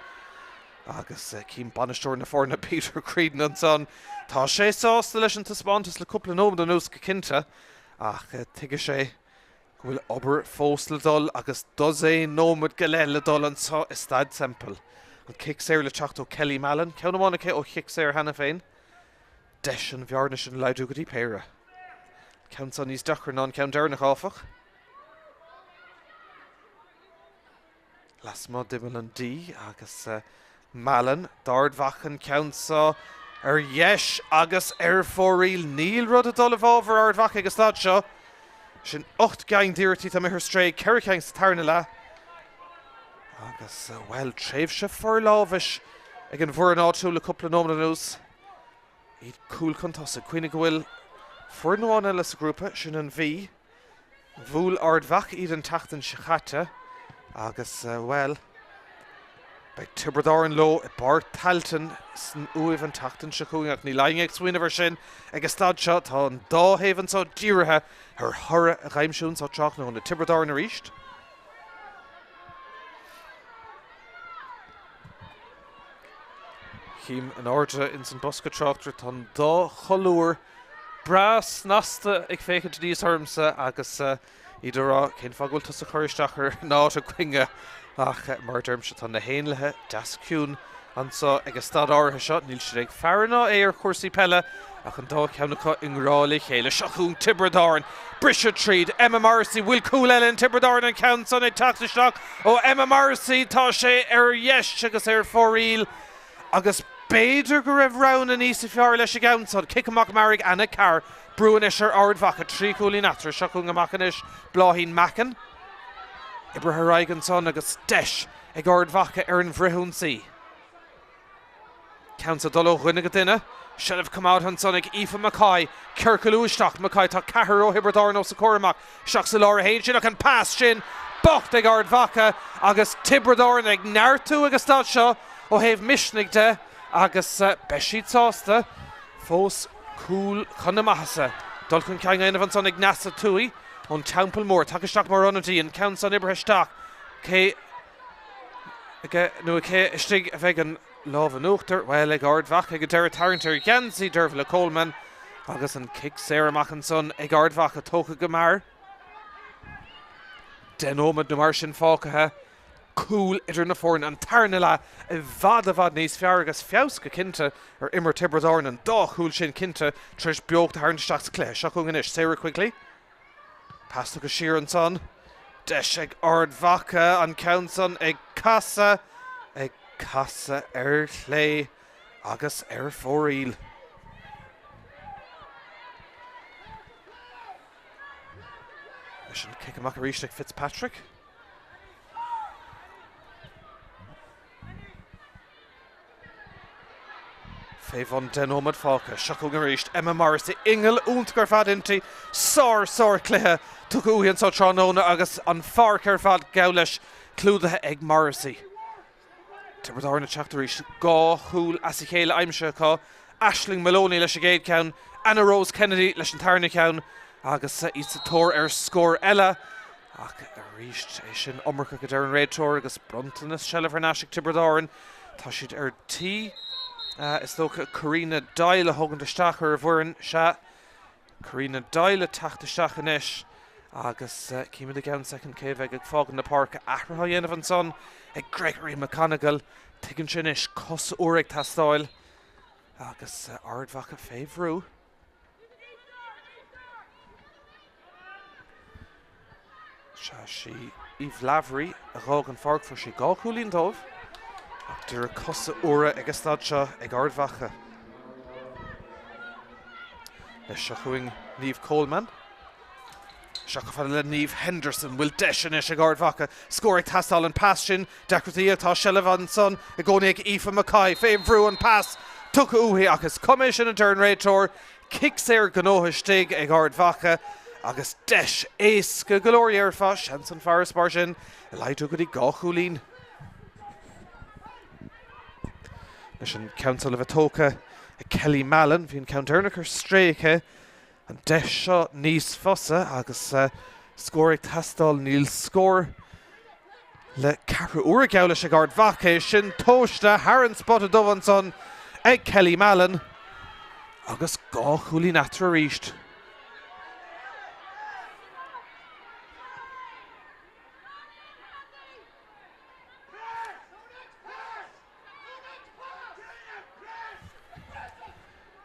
[SPEAKER 1] agus cím bainisteoir na foirne Peter Creedon ansan. Tá sé sásta leis an taispeántas le cúpla nóiméad anuas go cinnte ach tuigfidh sé go bhfuil obair fós le dul agus dosaen nóiméad go leith le dul anseo i Staid Semple. An cic saor le teacht ó Kelly Mallon, ceann amháin aici ó chic saor cheana féin. Deis an bhearna sin a laghdú go dtí péire. An ceann seo níos deacra ná an ceann deireanach, áfach. Lasmuigh d'imeall an D agus Mallon d'Ard Mhacha an ceann seo ar dheis agus ar fóraoil. Níl rud ag dul i bhfabhar Ard Mhacha ag an staid seo. Sin 8 gceann d'iarrachtaí atá imithe ar strae, 4 cheann sa tarna leath. Agus, bhuel, tréimhse forlámhais ag an bhfoireann áitiúil le cúpla nóiméad anuas. Iad cúl chun tosaigh. Cuimhnigh go bhfuil foireann amháin eile sa ghrúpa, sin an Mhí. Bhuail Ard Mhacha iad an tseachtain seo caite agus, bhuel, beidh Tiobraid Árann leo i bPáirc Tailteann san Uaimh an tseachtain seo chugainn ach níl éinne ag smaoineamh air sin ag an staid seo. Tá an dá thaobh anseo dírithe ar thoradh a dh'aimsiú anseo tráthnóna. Tiobraid Árann arís. Chím in airde ins an bosca tráchtaire tá an dá cholúr breá snasta ag féachaint aníos ormsa agus iad ag rá cén fáth go bhfuil tusa ag cur isteach ar an áit againne ach mar a deirimse tá na héanlaithe deas ciúin anseo ag an staid áirithe seo. Níl siad ag faire ná é ar chúrsaí peile ach an dá cheann acu i ngrá le chéile. Seo chugainn Tiobraid Árann. Briseadh tríd Emma Morrissey. Bhfuil cúl eile in Tiobraid Árann an ceann san ag teacht isteach ó Emma Morrissey. Tá sé ar dheis agus ar fóraoil agus b'fhéidir go raibh roghanna níos fearr leis an gceann san. Cic amach mear ag Anna Carr. Brú anois ar Ard Mhacha. 3 chúilín eatarthu. Seo chugainn amach anois Bláithín Mackin. Oibrithe ar aghaidh ansan agus deis. ag Ard Mhacha ar an bhfrithionsaí. Ceann san ag dul ó dhuine go duine. Seilbh coimeádtha ansan ag Aoife Mackay. Ciorcalú isteach Mackay. Tá ceathrar ó Thiobraid Árann os a comhair amach. Isteach sa lár a théann sin ach an pas sin bocht ag Ard Mhacha agus Tiobraid Árann ag neartú ag an staid seo ó thaobh misnigh de agus beidh siad sásta fós cúl chun na maitheasa. Dul chun cinn á dhéanamh ansan ag Neasa Tuohy ón Teampall Mór. Tagtha isteach mar ionadaí. An ceann san oibrithe isteach. Cé aige nó aici istigh a bheidh an lámh in uachtar? Bhuel, ag Ard Mhacha ag an deireadh, tarraingt ar gheansaí Dervla Coleman agus an cic saor amach ansan ag Ard Mhacha tógtha go mear. 10 nóiméad nó mar sin fágtha. Cúl idir na foirne, an tarna leath i bhfad i bhfad níos fearr agus feabhas go cinnte ar imirt Thiobraid Árann, an dá chúl sin cinnte tar éis beocht a tharraingt isteach sa chluiche. Seo chugainn anois Sarah Quigley. Pas tugtha siar ansan. Deis ag Ard Mhacha, an ceann san ag casadh, ag casadh ar chlé agus ar fóraoil. Leis an cic amach arís ag Fitzpatrick. Fé bhun 10 nóiméad fágtha. Seo chugainn arís Emma Morrissey. Ingeall iontach ar fad inti. Sár, sár chluiche tugtha uaithi anseo tráthnóna agus an pháirc ar fad, gabh leis, clúdaithe ag Morrissey. Tiobraid Árann ag teacht arís. 2 chúl as a chéile aimsithe acu. Aisling Moloney leis an gcéad cheann, Anna Rose Kennedy leis an tarna ceann agus iad sa tóir ar scór eile. Ach arís, é sin iomarcach a deir an réiteoir agus bronntanas seilbh thar n-ais ag Tiobraid Árann. Tá siad ar tí, is dócha, Karina Doyle a thógaint isteach ar an bhfoireann. Sea, Karina Doyle ag teacht isteach anois agus címid i gceann soicind cé a bheidh ag fágaint na páirce. Athruithe á dhéanamh ansan ag Gregory McConaughey. Tuigeann sé anois, cos úr ag teastáil agus Ard Mhacha fé bhrú. Sea, sí Eve Lavery a dh'fhág an pháirc, fuair sí 2 chúilín dóibh ach d'iarraidh cosa úra ag an staid seo ag Ard Mhacha. Anois seo chugainn Niamh Coleman. Seo chomh fada le Niamh Henderson. Bhfuil deis anois ag Ard Mhacha. Scór ag teastáil an pas sin. Deacrachtaí tá seilbh ansan i gcónaí ag Aoife Mackay. Fé bhrú an pas tugtha uaithi ach is cuma é sin a deir an réiteoir. Cic saor gnóthaithe istigh ag Ard Mhacha agus deis éasca go leor dhéarfá, seans an farasbarr sin a laghdú go dtí 2 chúilín. Leis an ceann san le bheith tógtha ag Kelly Mallon, bhí an ceann deireanach ar strae aici. An deis seo níos fusa agus scór ag teastáil. Níl scór le ceathrú uaire geall leis ag Ard Mhacha. É sin tomhaiste thar an spota dubh ansan ag Kelly Mallon agus 2 chúilín eatarthu arís.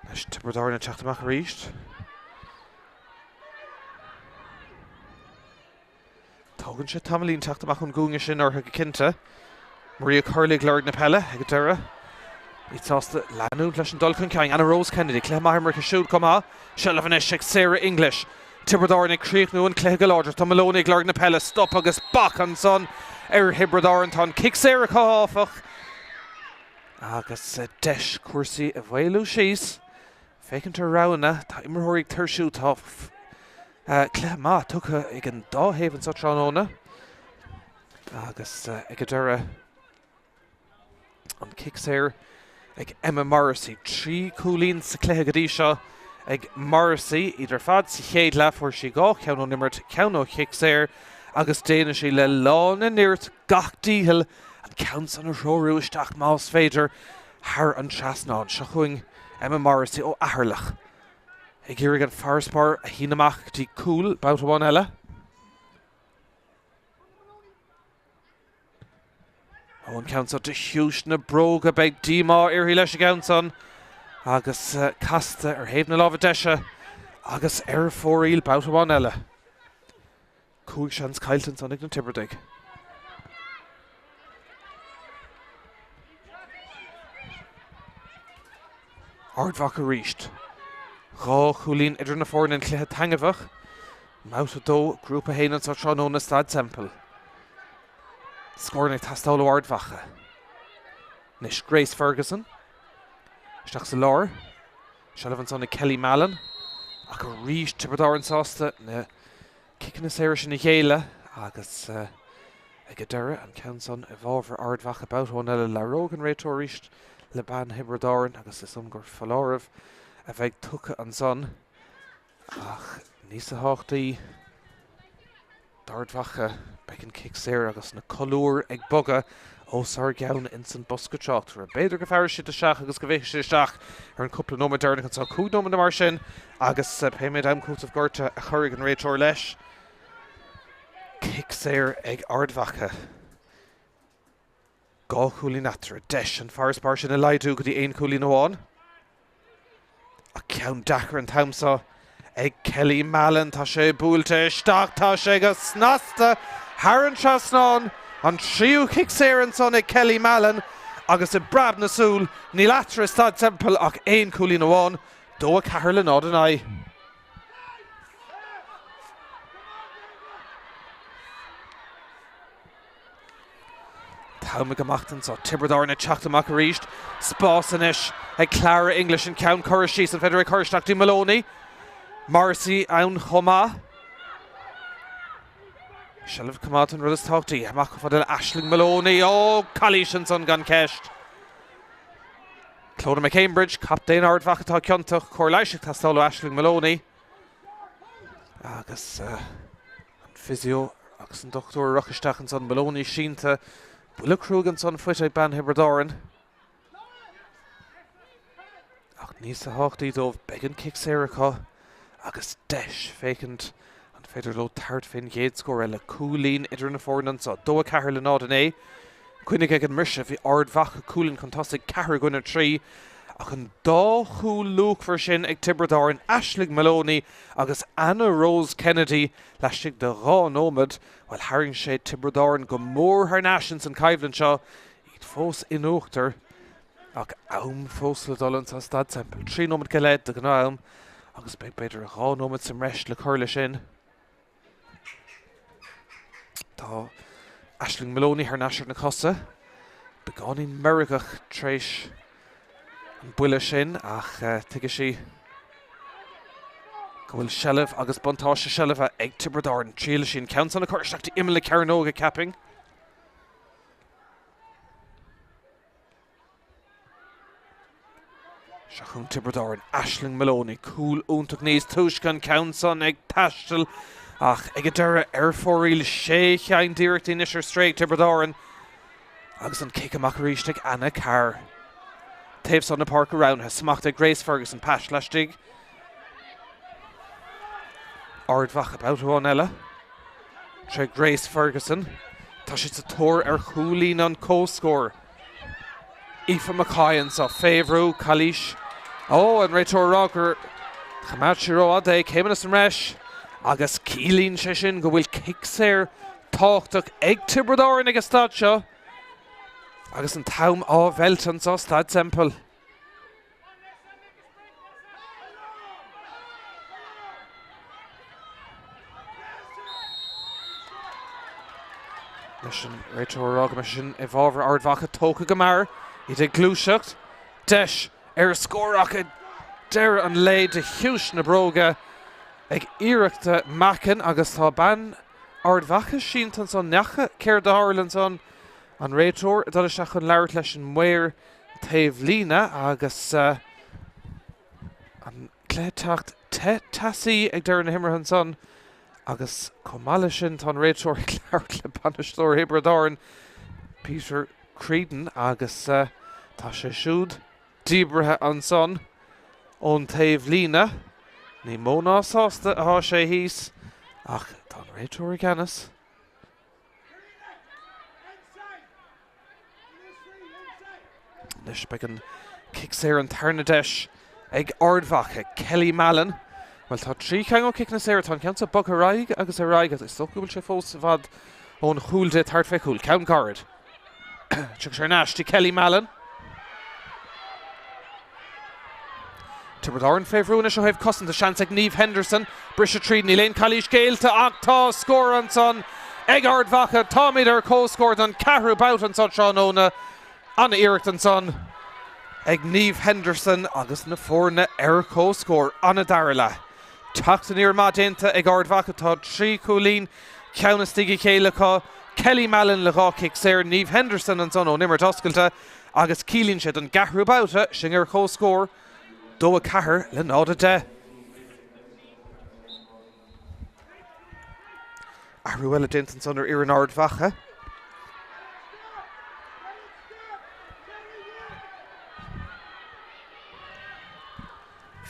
[SPEAKER 1] Anois Tiobraid Árann ag teacht amach arís. Tógann sé tamaillín teacht amach ón gcúinge sin orthu go cinnte. Maria Curley ag lorg na peile ag an deireadh. Iad sásta leanúint leis an dul chun cinn. Anna Rose Kennedy, cluiche maith imeartha siúd chomh maith. Seilbh anois ag Sarah English. Tiobraid Árann ag críochnú an cluiche go láidir. Tá Moloney ag lorg na peile. Stop agus bac ansan ar Thiobraid Árann. Tá an cic saor acu áfach agus deis cúrsaí a mhaolú síos. Féachaint ar roghanna. Tá imreoirí ag tuirsiú. Tá cluiche maith tugtha ag an dá thaobh anseo tráthnóna agus ag an deireadh. An cic saor ag Emma Morrissey. 3 chúilín sa chluiche go dtí seo ag Morrissey. Iad ar fad sa chéad leath. Fuair sí 2 cheann ón imirt, ceann ó chic saor agus déanann sí le lán a nirt gach dícheall an ceann san a threorú isteach más féidir thar an trasnán. Seo chugainn Emma Morrissey ó Eatharlach ag iarraidh an farasbarr a shíneadh amach go dtí cúl babhta amháin eile. Ó an ceann seo de chiumhais na bróga, beidh díomá uirthi leis an gceann san agus casta ar thaobh na láimhe deise agus ar fóraoil babhta amháin eile. 5 seans caillte ansan ag na Tiobradaigh. Ard Mhacha arís. 2 chúilín idir na foirne an cluiche taitneamhach. I mBabhta 2, Grúpa 1 anseo tráthnóna Staid Semple. Scóranna ag teastáil ó Ard Mhacha. Anois Grace Ferguson. Isteach sa lár. Seilbh ansan ag Kelly Mallon. Ach arís Tiobraid Árann sásta na ciceanna saora sin a ghéilleadh agus ag an deireadh an ceann san i bhfabhar Ard Mhacha babhta amháin eile labhróidh an réiteoir arís le bean Thiobraid Árann agus is dóigh liom gur foláireamh a bheidh tugtha ansan. Ach níos tábhachtaí d'Ard Mhacha, beidh an cic saor agus na colúir ag bogadh os ár gceann ins an bosca tráchtaire. B'fhéidir go bhfearfaidh siad isteach agus go bhféachfaidh siad isteach ar an cúpla nóiméad deireanach anseo, 5 nóiméad nó mar sin, agus pé méid am cúitimh gorta a chuirfidh an réiteoir leis. Cic saor ag Ard Mhacha. 2 chúilín eatarthu. Deis an farasbarr sin a laghdú go dtí aon chúilín amháin. Ach ceann deacair an t-am seo ag Kelly Mallon. Tá sé buailte isteach, tá sé go snasta thar an trasnán. An tríú cic saor ansan ag Kelly Mallon agus i bpreab na súl, níl eatarthu i Staid Semple ach aon chúilín amháin, 2 4 le 0 9. T-am ag imeacht anseo. Tiobraid Árann ag teacht amach arís. Spás anois ag Clara English an ceann curtha síos. An féidir é cur isteach dtí Moloney? Morrissey ann chomh maith. Seilbh coimeádta an rud is tábhachtaí. Amach chomh fada le Aisling Moloney. Ó, calaois ansan gan ceist. Clodagh McCambridge, captaen Ard Mhacha atá ciontach. Cóir leighis ag teastáil ó Aisling Moloney. Agus an physio agus an dochtúir ag rith isteach ansan, Moloney sínte, buille cruaidh ansan faighte ag bean Thiobraid Árann. Ach níos tábhachtaí dóibh, beidh an cic saor acu agus deis féachaint an féidir leo tabhairt fén gcéad scór eile. Cúilín idir na foirne anso, 2 4 le 0 9. Cuimhnigh ag an mbriseadh, bhí Ard Mhacha cúilín chun tosaigh, 4 i gcoinne 3, ach an dá chúl luachmhar sin ag Tiobraid Árann, Aisling Moloney agus Anna Rose Kennedy laistigh de 2 nóiméad, bhuel, tharraing sé Tiobraid Árann go mór thar n-ais ins an choimhlint seo, iad fós in uachtar ach am fós le dul anso i Staid Semple. 3 nóiméad go leith de ghnáth-am agus beidh b'fhéidir 2 nóiméad sa mbreis le cur leis sin. Tá Aisling Moloney thar n-ais ar na cosa. Beagáinín meirgeach tar éis an buille sin ach tuigfidh sí go bhfuil seilbh agus buntáiste seilbhe ag Tiobraid Árann. Triailfidh sí an ceann san a chur isteach dtí imeall na cearnóige, ceapaim. Seo chugainn Tiobraid Árann, Aisling Moloney, cúl iontach níos túisce an ceann san ag taisteal ach ag an deireadh ar fóraoil. Sé cheann d'iarrachtaí anois ar strae ag Tiobraid Árann agus an cic amach arís ag Anna Carr. Taobh san na páirce roghnaithe, smacht ag Grace Ferguson, pas laistigh. Ard Mhacha babhta amháin eile. Tré Grace Ferguson. Tá siad sa tóir ar chúilín an comhscóir. Aoife McCoy anso fé bhrú, calaois. Ó, an réiteoir ag rá gur choimeád sí rófhada é, céimeanna sa mbreis agus ciallaíonn sé sin go bhfuil cic saor tábhachtach ag Tiobraid Árann ag an staid seo agus an t-am á mheilt anso Staid Semple. Leis an réiteoir ag rá go mbeidh sin i bhfabhar Ard Mhacha tógtha go mear, iad ag gluaiseacht, deis ar scór ach ag deireadh an lae de chiumhais na bróige ag iarracht Mackin agus tá bean Ard Mhacha sínte ansan, n'fheaca céard a tharla ansan, an réiteoir ag dul isteach chun labhairt leis an maor taobh líne agus an cluiche teacht te teasaí ag deireadh na himeartha ansan agus chomh maith leis sin tá an réiteoir ag labhairt le bainisteoir Thiobraid Árann, Peter Creedon agus tá sé siúd díbrithe ansan ón taobh líne. Ní mó ná sásta atá sé thíos ach tá an réiteoir i gceannas. Anois beidh an cic saor an tarna deis ag Ard Mhacha, Kelly Mallon. Bhuel tá 3 cheann ó ciceanna saora, tá an ceann seo bogtha ar aghaidh agus ar aghaidh agus is dócha go bhfuil sé fós i bhfad ón chúl di tabhairt fé chúl. Ceann gairid. Tiocfaidh sé thar n-ais dtí Kelly Mallon. Tiobraid Árann fé bhrú anois ó thaobh cosanta, seans ag Niamh Henderson briseadh tríd, níl aon calaois géillte ach tá scór ansan ag Ard Mhacha. Táimid ar comhscór don ceathrú babhta anso tráthnóna. An-iarracht ansan ag Niamh Henderson agus na foirne ar comhscór. An-dara leath. Teacht aniar maith déanta ag Ard Mhacha. Tá 3 chúilín ceann istigh a chéile acu. Kelly Mallon le 2 chic saor, Niamh Henderson ansan ón imirt oscailte agus ciallaíonn sé don gceathrú babhta sinn ar comhscór, 2 4 le 0 10. Athrú eile déanta ansan ar fhoireann Ard Mhacha.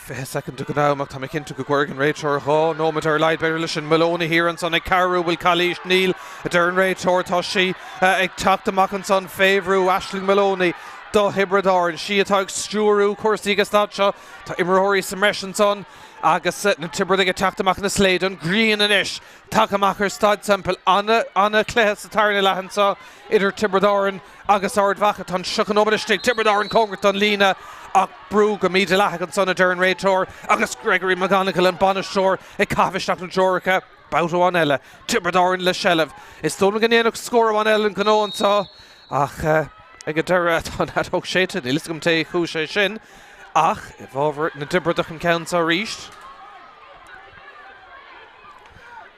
[SPEAKER 1] 20 soicind den am ach tá mé cinnte go gcuirfidh an réiteoir 2 nóiméad ar a laghad b'fhéidir leis sin. Moloney thiar ansan ag cabhrú, bhfuil calaois? Níl, a deir an réiteoir. Tá sí ag teacht amach ansan fé bhrú, Aisling Moloney do Thiobraid Árann. Sí atá ag stiúrú cúrsaí ag an staid seo. Tá imreoirí sa mbreis ansan agus na Tiobradaigh ag teacht amach ina slaod. An ghrian anois tagtha amach ar Staid Semple. Ana-chluiche sa tarna leath anseo idir Tiobraid Árann agus Ard Mhacha. Tá an 30 nóiméad istigh, Tiobraid Árann cóngarach don líne ach brú go mídhleathach ansan a deir an réiteoir agus Gregory McGonigle an bainisteoir ag caitheamh isteach na dtreoracha. Babhta amháin eile, Tiobraid Árann le seilbh. Is dóigh liom go ndéanfadh scór amháin eile an gnó anseo ach ag an deireadh tá an fheadóg séidte. Níl fhios agam cé chúis é sin ach i bhfabhar na dTiobradach an ceann seo arís.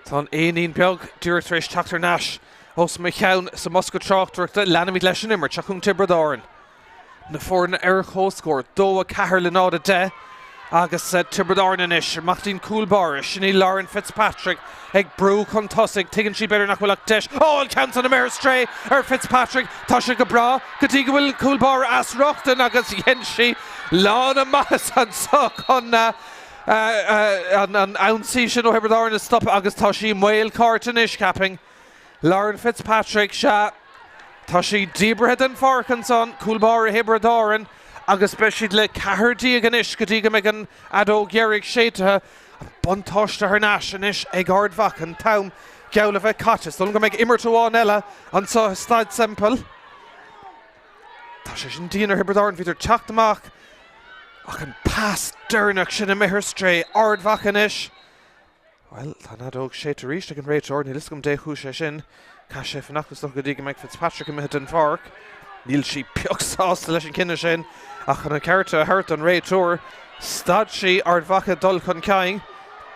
[SPEAKER 1] Tá an éinín beag díreach tar éis teacht thar n-ais Os mo chionn sa mbosca tráchtaireachta, leanfaimid leis an imirt. Seo chugainn Tiobraid Árann. Na foirne ar comhscór, 2, 4 le 0, 10 agus Tiobraid Árann anois amach dtí'n cúl báire. Sin í Lauren Fitzpatrick ag brú chun tosaigh. Tuigeann sí b'fhéidir nach bhfuil ach deis. Ó, an ceann san imithe ar strae ar Fitzpatrick. Tá sé go breá go dtí go bhfuil cúl báire as rochtain agus dhein sí lán a maitheasa anseo chun an ionsaí sin ó Thiobraid Árann a stopadh agus tá sí i mbaol cárta anois, cheapfainn. Lauren Fitzpatrick, sea, tá sí díbrithe den pháirc ansan, cúl báire Thiobraid Árann, agus beidh siad le 14 anois go dtí go mbeidh an fheadóg dheiridh séidthe. An buntáiste thar n-ais anois ag Ard Mhacha, an t-am geall le bheith caite. Is dóigh liom go mbeidh imirt amháin eile anseo i Staid Semple. Tá sé sin dian ar Thiobraid Árann, bhíodar ag teacht amach ach an pas deireanach sin imithe ar strae. Ard Mhacha anois. Bhuel, tá an fheadóg séidte arís ag an réiteoir, níl fhios agam dé chúis é sin. Caithfidh sé fanacht is dócha go dtí go mbeidh Fitzpatrick imithe den pháirc. Níl sí pioc sásta leis an gcinneadh sin ach chun an ceart a thabhairt don réiteoir, stad sí Ard Mhacha dul chun cinn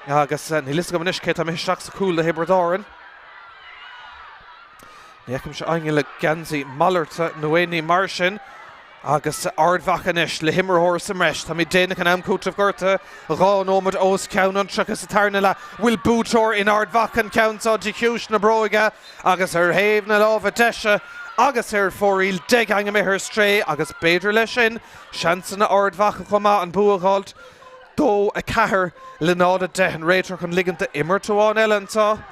[SPEAKER 1] agus níl fhios agam anois cé atá imithe isteach sa chúl do Thiobraid Árann. Ní fheicimse éinne le geansaí malairte nó aon ní mar sin. Agus Ard Mhacha anois le himreoir sa mbreis. Táimid déanach in am cúitimh gortaithe, 2 nóiméad os cionn an 30 sa tarna leath. Bhfuil buaiteoir in Ard Mhacha an ceann seo de chiumhais na bróige agus ar thaobh na láimhe deise agus ar fóraoil deich imithe ar strae agus b'fhéidir leis sin seansanna Ard Mhacha chomh maith an bua a dh'fháilt 2, 4 le 0, 10. An réiteoir chun ligint d'imirt amháin eile anseo.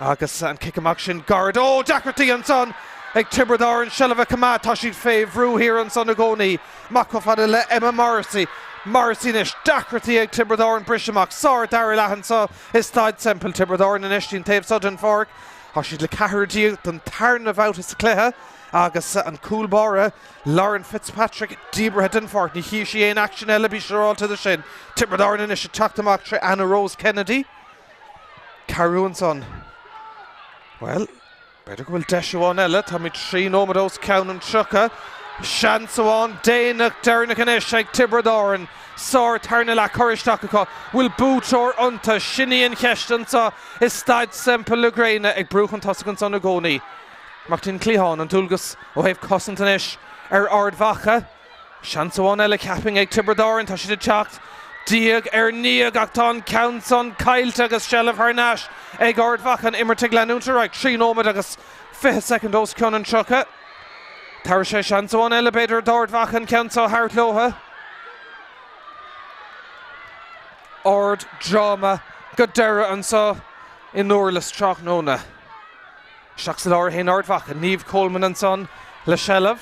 [SPEAKER 1] Agus an cic amach sin gairid. Ó, deacrachtaí ansan ag Tiobraid Árann seilbh a choimeád. Tá siad fé bhrú thiar ansan i gcónaí. Amach chomh fada le Emma Morrissey. Morrissey anois. Deacrachtaí ag Tiobraid Árann briseadh amach. Sár dara leath anso i Staid Semple. Tiobraid Árann anois dtí'n taobh so den pháirc. Tá siad le 14 don tarna bhabhta sa chluiche agus an cúl báire Lauren Fitzpatrick díbrithe den pháirc. Ní chífidh sí aon aicsean eile, bí siúráilte de sin. Tiobraid Árann anois ag teacht amach tré Anna Rose Kennedy. Ceathrú ansan. Bhuel, b'fhéidir go bhfuil deis amháin eile. Táimid 3 nóiméad os cionn an 30. Seans amháin déanach deireanach anois ag Tiobraid Árann. Sár tarna leath curtha isteach acu. Bhfuil buaiteoir iontu? Sin í an cheist anseo i Staid Semple na gréine ag brú chun tosaigh ansan i gcónaí. Amach dtí'n cliathán, an dualgas ó thaobh cosaint anois ar Ard Mhacha. Seans amháin eile, cheapfainn, ag Tiobraid Árann. Tá siad ag teacht diaidh ar ndiaidh ach tá an ceann san caillte agus seilbh thar n-ais ag Ard Mhacha. An imirt ag leanúint ar aghaidh. 3 nóiméad agus 20 soicind os cionn an 30. Tabharfaidh sé seans amháin eile, b'fhéidir, d'Ard Mhacha an ceann seo a thabhairt leotha. Ard dráma go deireadh anseo i nDurlas tráthnóna. Isteach sa lár a théann Ard Mhacha. Niamh Coleman ansan le seilbh.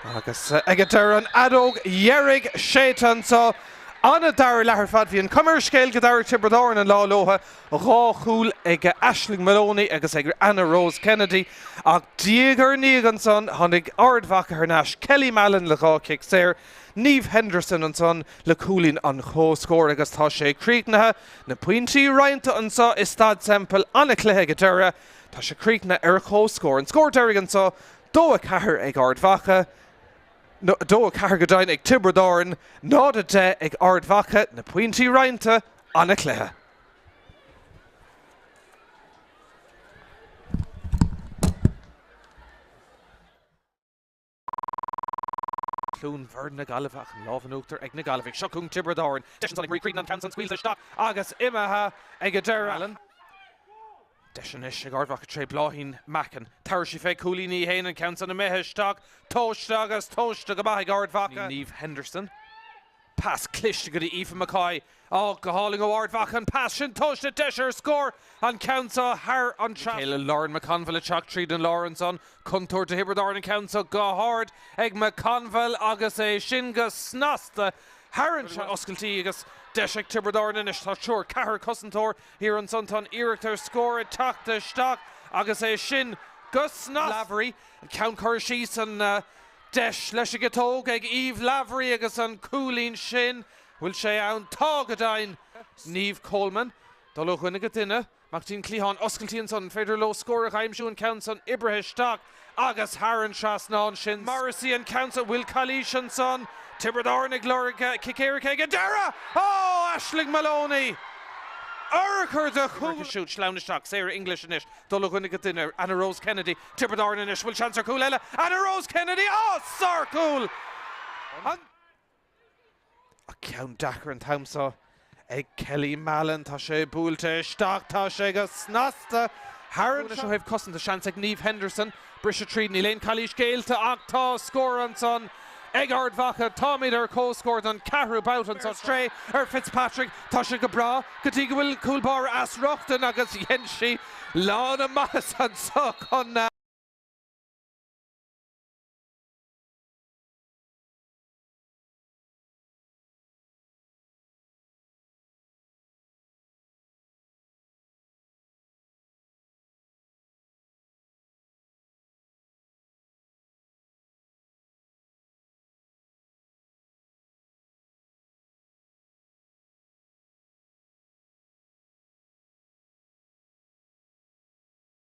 [SPEAKER 1] Agus ag an deireadh an fheadóg dheiridh séidte anseo. An-dara leath ar fad. Bhí an chuma ar an scéal go dtabharfadh Tiobraid Árann an lá leo, 2 chúl ag Aisling Moloney agus ag Anna Rose Kennedy ach diaidh ar ndiaidh ansan tháinig Ard Mhacha thar n-ais, Kelly Mallon le 2 chic saor, Niamh Henderson ansan le cúilín an chomhscóir agus tá sé críochnaithe. Na pointí roinnte anso i Staid Semple, an-chluiche ag an deireadh. Tá sé críochnaithe ar chomhscór. An scór deiridh anso, 2, 4 ag Ard Mhacha. 2, 4 go deimhin ag Tiobraid Árann, 0, 10 ag Ard Mhacha, na pointí roinnte, an-chluiche. Cluain Bheirn na Gaillimhe ach an lámh in uachtar ag na Gaillimhigh. Seo chugainn Tiobraid Árann. Deis ansan ag Marie Creedon an ceann san scaoilte isteach agus imithe ag an deireadh. Deis anois ag Ard Mhacha tré Bláithín Mackin. Tabharfaidh sí fé cúilín í fhéin an ceann san imithe isteach. Tomhaiste agus tomhaiste go maith ag Ard Mhacha. Niamh Henderson. Pas cliste go dtí Aoife McCoy. Á, go hálainn ó Ard Mhacha an pas sin tomhaiste deis ar scór an ceann seo thar an trasnán. Lauren McConville ag teacht tríd an lár ansan. Contúirt do Thiobraid Árann an ceann seo go hard ag McConville agus é sin go snasta thar an trasnán. Oscailtí agus deis ag Tiobraid Árann anois. Tá triúr, ceathrar cosantóir Thiar ansan tá an iarracht ar scór ag teacht isteach agus é sin go snasta. Lavery, an ceann curtha síos, an deis leis an gciotóg ag Eve Lavery agus an cúilín sin, bhfuil sé ann? Tá go deimhin! Niamh Coleman, dul ó dhuine go duine, amach dtí an cliathán, oscailtí ansan, an féidir leo scór a aimsiú, an ceann san oibrithe isteach agus thar an trasnán sin. Morrissey an ceann san, bhfuil calaois ansan? Tiobraid Árann ag lorg cic éirice ag an deireadh! Ó! Aisling Moloney! Urchar de chúl! Siúd sleamhain isteach, Sarah English anois, dul ó dhuine go duine, Anna Rose Kennedy, Tiobraid Árann anois, bhfuil seans ar chúl eile? Anna Rose Kennedy! Á! Sárchúl! An. Ach ceann deacair an t-am seo ag Kelly Mallon. Tá sé buailte isteach, tá sé go snasta thar an. Anois ó thaobh cosanta, seans ag Niamh Henderson briseadh tríd. Níl aon calaois géillte ach tá scór ansan ag Ard Mhacha. Táimid ar comhscór don ceathrú babhta anso. Strae ar Fitzpatrick. Tá sé go breá go dtí go bhfuil cúl báire as rochtain agus dhein sí lán a maitheas anso chun.